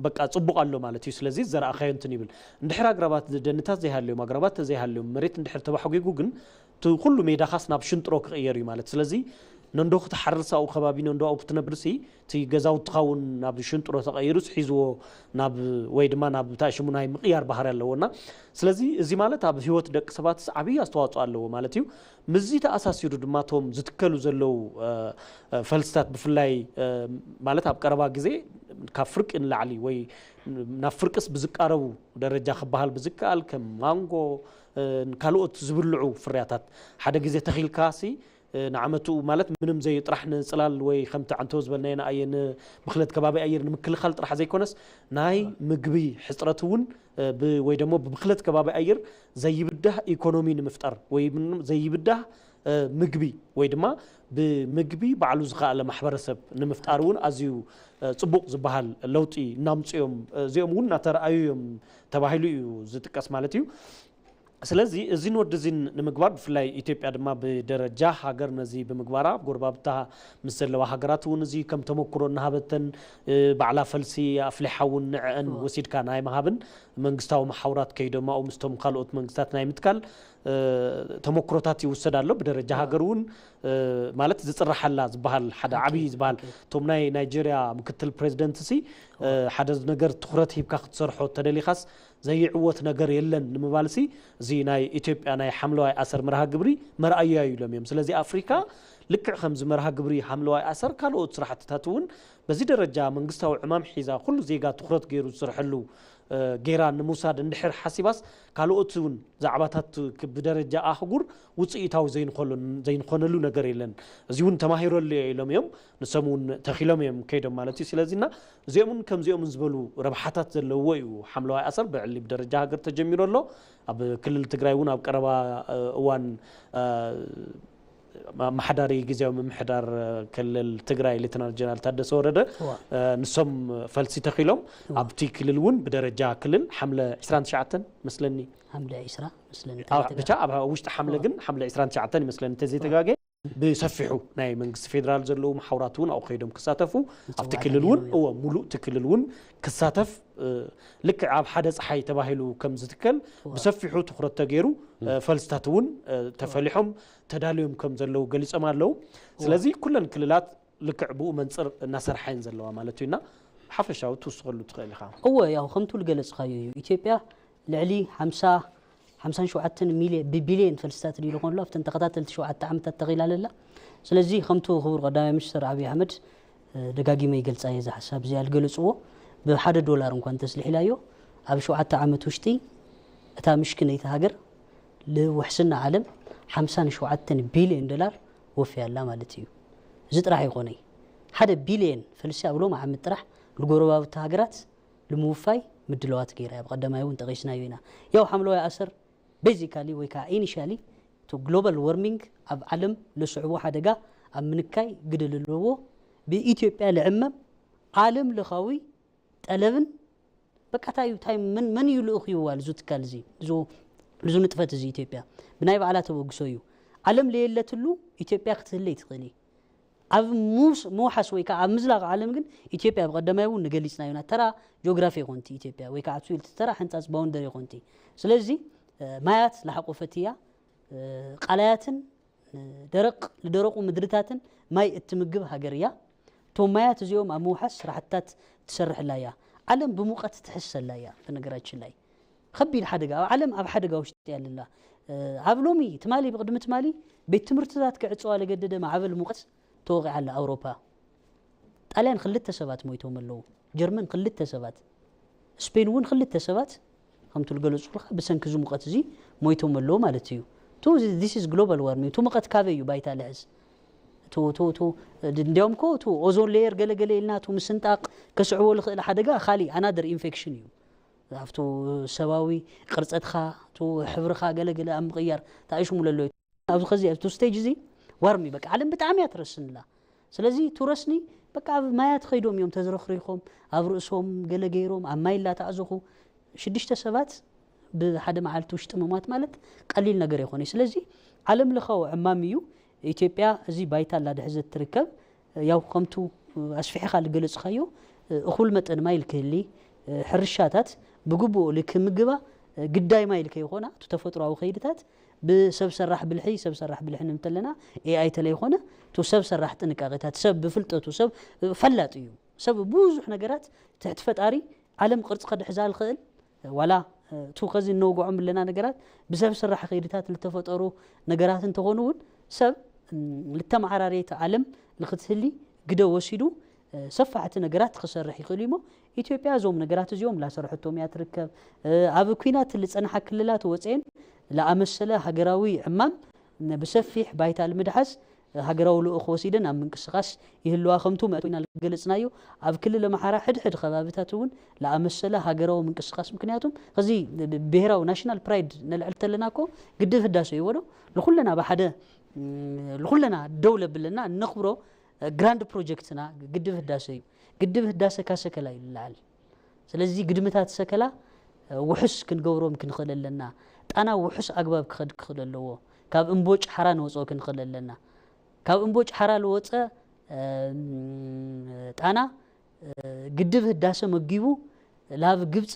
በቃ ጽቡቕ ኣሎ ማለት እዩ። ስለዚ ዘርኣኻዮ እንትን ይብል። እንድሕር ኣግራባት ደንታት ዘይሃልዮም፣ ኣግራባት ተዘይሃልዮም፣ መሬት እንድሕር ተባሕጒጉ ግን እቲ ኩሉ ሜዳኻስ ናብ ሽንጥሮ ክቕየር እዩ ማለት። ስለዚ ነንዶ ክትሓርስ ኣብኡ ከባቢ ነንዶ ኣብኡ ክትነብርሲ እቲ ገዛውትኻ እውን ናብ ሽንጥሮ ተቐይሩስ ሒዝዎ ናብ ወይ ድማ ናብ እንታይ ሽሙ ናይ ምቕያር ባህሪ ኣለዎ። እና ስለዚ እዚ ማለት ኣብ ህይወት ደቂ ሰባትስ ዓብዪ ኣስተዋፅኦ ኣለዎ ማለት እዩ። ምስዚ ተኣሳሲሩ ድማ እቶም ዝትከሉ ዘለዉ ፈልስታት ብፍላይ ማለት ኣብ ቀረባ ግዜ ካብ ፍርቂ ንላዕሊ ወይ ናብ ፍርቅስ ብዝቃረቡ ደረጃ ክበሃል ብዝከኣል ከም ማንጎ ካልኦት ዝብልዑ ፍርያታት ሓደ ግዜ ተኺልካሲ ንዓመቱ ማለት ምንም ዘይ ጥራሕ ንፅላል ወይ ከምቲ ዓንተው ዝበልናዮ ንኣየ ንብክለት ከባቢ ኣየር ንምክልኻል ጥራሕ ዘይኮነስ ናይ ምግቢ ሕፅረት እውን ወይ ደግሞ ብብክለት ከባቢ ኣየር ዘይብዳህ ኢኮኖሚ ንምፍጣር ወይ ዘይብዳህ ምግቢ ወይ ድማ ብምግቢ ባዕሉ ዝኸኣለ ማሕበረሰብ ንምፍጣር እውን ኣዝዩ ፅቡቕ ዝበሃል ለውጢ እናምፅኦም እዚኦም እውን እናተረኣዩ እዮም ተባሂሉ እዩ ዝጥቀስ ማለት እዩ። ስለዚ እዚን ወዲ እዚን ንምግባር ብፍላይ ኢትዮጵያ ድማ ብደረጃ ሃገር ነዚ ብምግባራ ኣብ ጎረባብታ ምስ ዘለዋ ሃገራት እውን እዚ ከም ተመክሮ እናሃበተን ባዕላ ፈልሲ ኣፍሊሓ እውን ንዕአን ወሲድካ ናይ ምሃብን መንግስታዊ መሓውራት ከይዶም ኣብኡ ምስቶም ካልኦት መንግስታት ናይ ምትካል ተመክሮታት ይውሰድ ኣሎ። ብደረጃ ሃገር እውን ማለት ዝፅራሓላ ዝበሃል ሓደ ዓብዪ ዝበሃል እቶም ናይ ናይጄሪያ ምክትል ፕሬዚደንት ሲ ሓደ ነገር ትኩረት ሂብካ ክትሰርሖ ተደሊኻስ ዘይዕወት ነገር የለን ንምባልሲ እዚ ናይ ኢትዮጵያ ናይ ሓምለዋይ ኣሰር መርሃ ግብሪ መርኣያ እዩ ኢሎም እዮም። ስለዚ ኣፍሪካ ልክዕ ከምዚ መርሃ ግብሪ ሓምለዋይ ኣሰር ካልኦት ስራሕትታት እውን በዚ ደረጃ መንግስታዊ ዕማም ሒዛ ኩሉ ዜጋ ትኩረት ገይሩ ዝሰርሐሉ ገይራ ንምውሳድ እንድሕር ሓሲባስ ካልኦት እውን ዛዕባታት ብደረጃ ኣህጉር ውፅኢታዊ ዘይንኾነሉ ነገር የለን። እዚ እውን ተማሂረሉ እየ ኢሎም እዮም። ንሶም እውን ተኺሎም እዮም ከይዶም ማለት እዩ። ስለዚና እዚኦም እውን ከምዚኦም ዝበሉ ረብሓታት ዘለዎ እዩ። ሓምለዋይ ኣሰር ብዕሊ ብደረጃ ሃገር ተጀሚሩ ኣሎ። ኣብ ክልል ትግራይ እውን ኣብ ቀረባ እዋን ኣመሓዳሪ ግዜያዊ ምምሕዳር ክልል ትግራይ ሌተናል ጀነራል ታደሰ ወረደ ንሶም ፈልሲ ተኺሎም ኣብቲ ክልል እውን ብደረጃ ክልል ሓምለ ዕስራን ትሽዓተን መስለኒ ሓምለ ዕስራ መስለኒ ብቻ ኣብ ውሽጢ ሓምለ ግን ሓምለ ዕስራን ትሽዓተን ይመስለኒ እንተዘይተጋገ ብሰፊሑ ናይ መንግስቲ ፌደራል ዘለዉ መሓውራት እውን ኣብኡ ከይዶም ክሳተፉ ኣብቲ ክልል እውን እወ ሙሉእ እቲ ክልል እውን ክሳተፍ ልክዕ ኣብ ሓደ ፀሓይ ተባሂሉ ከም ዝትከል ብሰፊሑ ትኩረት ተገይሩ ፈልስታት እውን ተፈሊሖም ተዳልዮም ከም ዘለዉ ገሊፆም ኣለዉ። ስለዚ ኩለን ክልላት ልክዕ ብኡ መንፅር እናሰርሓ እየን ዘለዋ ማለት እዩ። እና ሓፈሻዊ ትውስኸሉ ትኽእል ኢኻ። እወ ያው ከምቱ ዝገለፅኻዮ እዩ። ኢትዮጵያ ልዕሊ ሓምሳ ሓምሳን ሸውዓተን ሚልዮን ብቢልዮን ፈልስታት ድዩ ዝኾን ኣሎ ኣብተን ተኸታተልቲ ሸውዓተ ዓመታት ተኺላ ኣላ። ስለዚ ከምቱ ክቡር ቀዳማይ ሚኒስትር ኣብይ ኣሕመድ ደጋጊመ ይገልፃ እየ እዚ ሓሳብ እዚኣ ዝገለፅዎ ብሓደ ዶላር እንኳን ተስሊሒላዮ ኣብ ሸውዓተ ዓመት ውሽጢ እታ ምሽክነይቲ ሃገር ልውሕስና ዓለም ሓምሳን ሸውዓተን ቢልዮን ዶላር ወፍያ ኣላ ማለት እዩ። እዚ ጥራሕ ይኾነይ ሓደ ቢልዮን ፈልሲ ኣብ ሎም ዓመት ጥራሕ ንጎረባብቲ ሃገራት ንምውፋይ ምድለዋት ገይራ እያ። ብቐዳማይ እውን ጠቒስናዮ ኢና። ያው ሓምለዋይ ኣሰር basically ወይ ከዓ initially እቲ global warming ኣብ ዓለም ለስዕቦ ሓደጋ ኣብ ምንካይ ግደ ለለዎ ብኢትዮጵያ ልዕመም ዓለም ለኻዊ ጠለብን በቃ እንታይ እዩ እንታይ መን መን እዩ ልኡኽ ይዋል እዚ ትካል እዚ እዚ ንጥፈት እዚ ኢትዮጵያ ብናይ ባዕላ ተበግሶ እዩ። ዓለም ለየለትሉ ኢትዮጵያ ክትህለ ይትኽእል እዩ። ኣብ ምውሓስ ወይ ከዓ ኣብ ምዝላቕ ዓለም ግን ኢትዮጵያ ብቐደማይ እውን ንገሊፅና ዩና ተራ ጂኦግራፊ ይኾንቲ ኢትዮጵያ ወይ ከዓ ኣብቲ ተራ ሕንፃፅ boundary ይኾንቲ። ስለዚ ማያት ለሓቆፈት እያ። ቃላያትን ደረቕ ልደረቑ ምድርታትን ማይ እትምግብ ሃገር እያ። እቶም ማያት እዚኦም ኣብ ምውሓስ ስራሕትታት ትሰርሕላ እያ። ዓለም ብሙቐት ትሕሰላ እያ። ብነገራችን ላይ ከቢድ ሓደጋ ኣብ ዓለም ኣብ ሓደጋ ውሽጢ ኣለላ። ኣብ ሎሚ ትማሊ ብቕድሚ ትማሊ ቤት ትምህርትታት ክዕፀዋ ለገደደ ማዕበል ሙቐት ተወቂዓ ኣላ ኣውሮፓ። ጣልያን ክልተ ሰባት ሞይቶም ኣለዉ። ጀርመን ክልተ ሰባት፣ ስፔን እውን ክልተ ሰባት ከምቲ ዝገለፅኩልካ ብሰንኪ እዚ ሙቐት እዚ ሞይቶም ኣለዉ ማለት እዩ። ቱ this is global warming ቱ ሙቐት ካበይ እዩ ባይታ ልሕዝ? ቱ ቱ ቱ እንዲያውም ኮ ቱ ኦዞን ሌየር ገለገለ ኢልና ቱ ምስንጣቕ ከስዕቦ ልኽእል ሓደጋ ካሊእ ኣናደር ኢንፌክሽን እዩ። ኣብቱ ሰባዊ ቅርፀትኻ ቱ ሕብርኻ ገለገለ ኣብ ምቕያር ታእሽሙ ለሎ ኣብዚ ኸዚ ኣብቲ ስቴጅ እዚ ዋርሚ በቃ ዓለም ብጣዕሚ እያ ትረስንላ። ስለዚ ቱረስኒ በቃ ኣብ ማያት ኸይዶም እዮም ተዝረኽሪኾም፣ ኣብ ርእሶም ገለ ገይሮም ኣብ ማይ ላተኣዘኹ ሽዱሽተ ሰባት ብሓደ መዓልቲ ውሽጢ ምሟት ማለት ቀሊል ነገር ይኾነ። ስለዚ ዓለም ለኻዊ ዕማም እዩ። ኢትዮጵያ እዚ ባይታ ኣላ ድሕዘት ትርከብ። ያው ከምቱ ኣስፊሕኻ ዝገለጽኻዮ እኹል መጠን ማይ ልክህሊ፣ ሕርሻታት ብግቡእ ልክምግባ፣ ግዳይ ማይ ልከይኾና እቲ ተፈጥሮኣዊ ከይድታት ብሰብ ሰራሕ ብልሒ፣ ሰብ ሰራሕ ብልሒ ንብል ተለና ኤኣይ ተለይኾነ፣ እቲ ሰብ ሰራሕ ጥንቃቄታት ሰብ ብፍልጠቱ ሰብ ፈላጥ እዩ። ሰብ ብዙሕ ነገራት ትሕቲ ፈጣሪ ዓለም ቅርጺ ከድሕዛ ዝኽእል ዋላ እቲ ከዚ እነውግዖም ኣለና ነገራት ብሰብ ሰራሕ ከይድታት ልተፈጠሩ ነገራት እንተኾኑ እውን ሰብ ልተመዓራረየት ዓለም ንክትህሊ ግደ ወሲዱ ሰፋሕቲ ነገራት ክሰርሕ ይኽእል እዩ እሞ ኢትዮጵያ እዞም ነገራት እዚኦም ላሰርሐቶም እያ ትርከብ። ኣብ ኲናት ልጸንሓ ክልላት ወፅኤን ለኣመሰለ ሃገራዊ ዕማም ብሰፊሕ ባይታ ልምድሓዝ ሃገራዊ ልኡኽ ወሲደን ኣብ ምንቅስቃስ ይህልዋ ከምቱ መእቶና ልገለጽናዮ ኣብ ክልል ኣምሓራ ሕድሕድ ከባብታት እውን ለኣመሰለ ሃገራዊ ምንቅስቃስ ምክንያቱም ከዚ ብሄራዊ ናሽናል ፕራይድ ነልዕል ተለና እኮ ግድብ ህዳሰ ይወዶ ንኩለና ብሓደ ንኩለና ደው ለብለና እነኽብሮ ግራንድ ፕሮጀክትና ግድብ ህዳሰ እዩ። ግድብ ህዳሰ ካሰከላ እዩ ልለዓል። ስለዚ ግድምታት ሰከላ ውሑስ ክንገብሮም ክንኽእል ኣለና። ጣና ውሑስ ኣግባብ ክኸድ ክኽእል ኣለዎ። ካብ እምቦጭ ሓራ ንወፅኦ ክንኽእል ኣለና። ካብ እምቦጭ ሓራ ልወፀ ጣና ግድብ ህዳሰ መጊቡ ላብ ግብፂ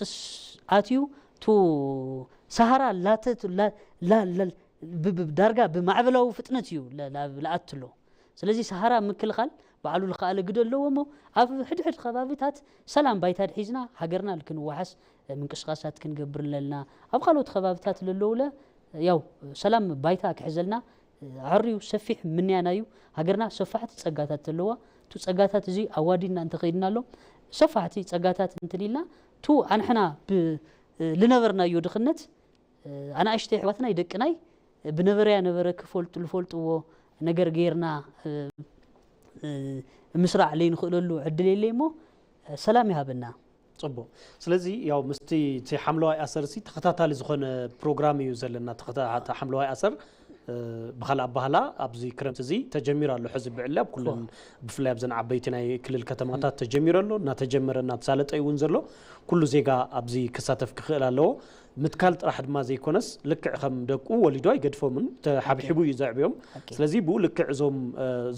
ኣትዩ ቱ ሰሃራ ላተ ዳርጋ ብማዕበላዊ ፍጥነት እዩ ለኣትሎ። ስለዚ ሰሃራ ምክልኻል ባዕሉ ዝኸኣለ ግደ ኣለዎ እሞ ኣብ ሕድሕድ ከባቢታት ሰላም ባይታ ድሒዝና ሃገርና ልክንዋሓስ ምንቅስቃሳት ክንገብር ኣለና። ኣብ ካልኦት ከባቢታት ለለውለ ያው ሰላም ባይታ ክሕዘልና ኣዕርዩ ሰፊሕ ምንያና እዩ። ሃገርና ሰፋሕቲ ጸጋታት ዘለዋ ቱ ጸጋታት እዚ ኣዋዲድና እንተኸይድናሎም ሰፋሕቲ ጸጋታት እንትልልና ቱ ኣንሕና ልነበርናዮ ድኽነት ኣናእሽተይ ኣሕዋትናይ ደቅናይ ብነበረያ ነበረ ክፈልጡ ልፈልጥዎ ነገር ገይርና ምስራዕ ለይንኽእለሉ ዕድል የለይ እሞ ሰላም ይሃበና። ጽቡቅ። ስለዚ ያው ምስቲ እቲ ሓምለዋይ ኣሰር ሲ ተኸታታሊ ዝኾነ ፕሮግራም እዩ ዘለና። ተኸታ- ሓምለዋይ ኣሰር ብኻልእ ኣባህላ ኣብዚ ክረምቲ እዚ ተጀሚሩ ኣሎ። ሕዚ ብዕሊ ኣብ ኩለን ብፍላይ ኣብዘን ዓበይቲ ናይ ክልል ከተማታት ተጀሚሩ ኣሎ። እናተጀመረ እናተሳለጠ እውን ዘሎ ኩሉ ዜጋ ኣብዚ ክሳተፍ ክኽእል ኣለዎ። ምትካል ጥራሕ ድማ ዘይኮነስ ልክዕ ከም ደቁ ወሊዶ ኣይገድፎምን ተሓብሒቡ እዩ ዘዕብዮም። ስለዚ ብኡ ልክዕ እዞም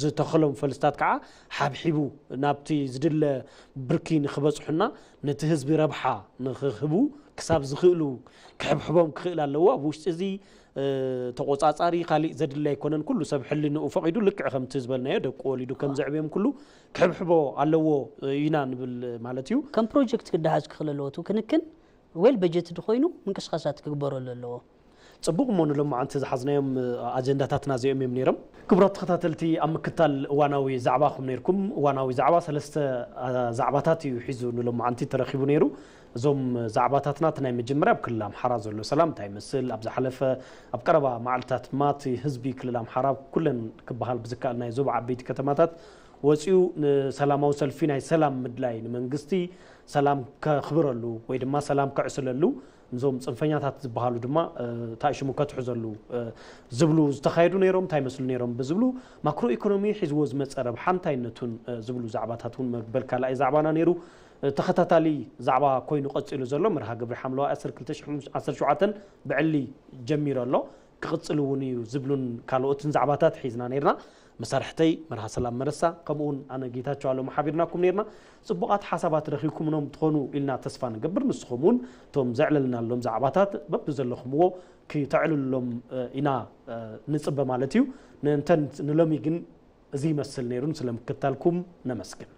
ዝተኸሎም ፈልስታት ከዓ ሓብሒቡ ናብቲ ዝድለ ብርኪ ንክበፅሑና ነቲ ህዝቢ ረብሓ ንክህቡ ክሳብ ዝኽእሉ ክሕብሕቦም ክኽእል ኣለዎ። ኣብ ውሽጢ እዚ ተቆፃፃሪ ካሊእ ዘድሊ ኣይኮነን። ኩሉ ሰብ ሕልንኡ ፈቒዱ ልክዕ ከምቲ ዝበልናዮ ደቁ ወሊዱ ከም ዘዕብዮም ኩሉ ክሕብሕቦ ኣለዎ ኢና ንብል ማለት እዩ። ከም ፕሮጀክት ክደሃዝ ክኽእል ኣለዎ። እቲ ክንክን ዌል በጀት ድኮይኑ ምንቅስቃሳት ክግበረሉ ኣለዎ። ጽቡቕ እሞ ንሎማዓንቲ ዝሓዝናዮም ኣጀንዳታትና እዚኦም እዮም ነይሮም። ክቡራት ተኸታተልቲ ኣብ ምክታል እዋናዊ ዛዕባኹም ነይርኩም። እዋናዊ ዛዕባ ሰለስተ ዛዕባታት እዩ ሒዙ ንሎማዓንቲ ተረኺቡ ነይሩ። እዞም ዛዕባታትና እቲ ናይ መጀመርያ ኣብ ክልል ኣምሓራ ዘሎ ሰላም እንታይ ይመስል፣ ኣብ ዝሓለፈ ኣብ ቀረባ መዓልትታት ድማ እቲ ህዝቢ ክልል ኣምሓራ ኩለን ክበሃል ብዝከኣል ናይ ዞባ ዓበይቲ ከተማታት ወፂኡ ንሰላማዊ ሰልፊ ናይ ሰላም ምድላይ ንመንግስቲ ሰላም ከኽብረሉ ወይ ድማ ሰላም ከዕስለሉ እዞም ፅንፈኛታት ዝበሃሉ ድማ እንታይ ሽሙ ከትሕዘሉ ዝብሉ ዝተኻየዱ ነይሮም እንታይ መስሉ ነይሮም ብዝብሉ ማክሮ ኢኮኖሚ ሒዝዎ ዝመፀ ረብሓ እንታይነቱን ዝብሉ ዛዕባታት እውን መበል ካልኣይ ዛዕባና ነይሩ። ተኸታታሊ ዛዕባ ኮይኑ ቀፂሉ ዘሎ መርሃ ግብሪ ሓምለዋይ ዓሰርተ ሸውዓተ ብዕሊ ጀሚሩ ኣሎ። ክቕፅል እውን እዩ ዝብሉን ካልኦትን ዛዕባታት ሒዝና ነይርና። መሳርሕተይ መርሃ ሰላም መረሳ ከምኡውን ኣነ ጌታቸው ኣለሙ ሓቢርናኩም ነይርና። ፅቡቓት ሓሳባት ረኺብኩምኖም ትኾኑ ኢልና ተስፋ ንገብር። ንስኹም እውን እቶም ዘዕለልናሎም ዛዕባታት በብዘለኹምዎ ክተዕልሉሎም ኢና ንፅበ ማለት እዩ። ንእንተን ንሎሚ ግን እዚ ይመስል ነይሩ። ስለምክታልኩም ነመስግን።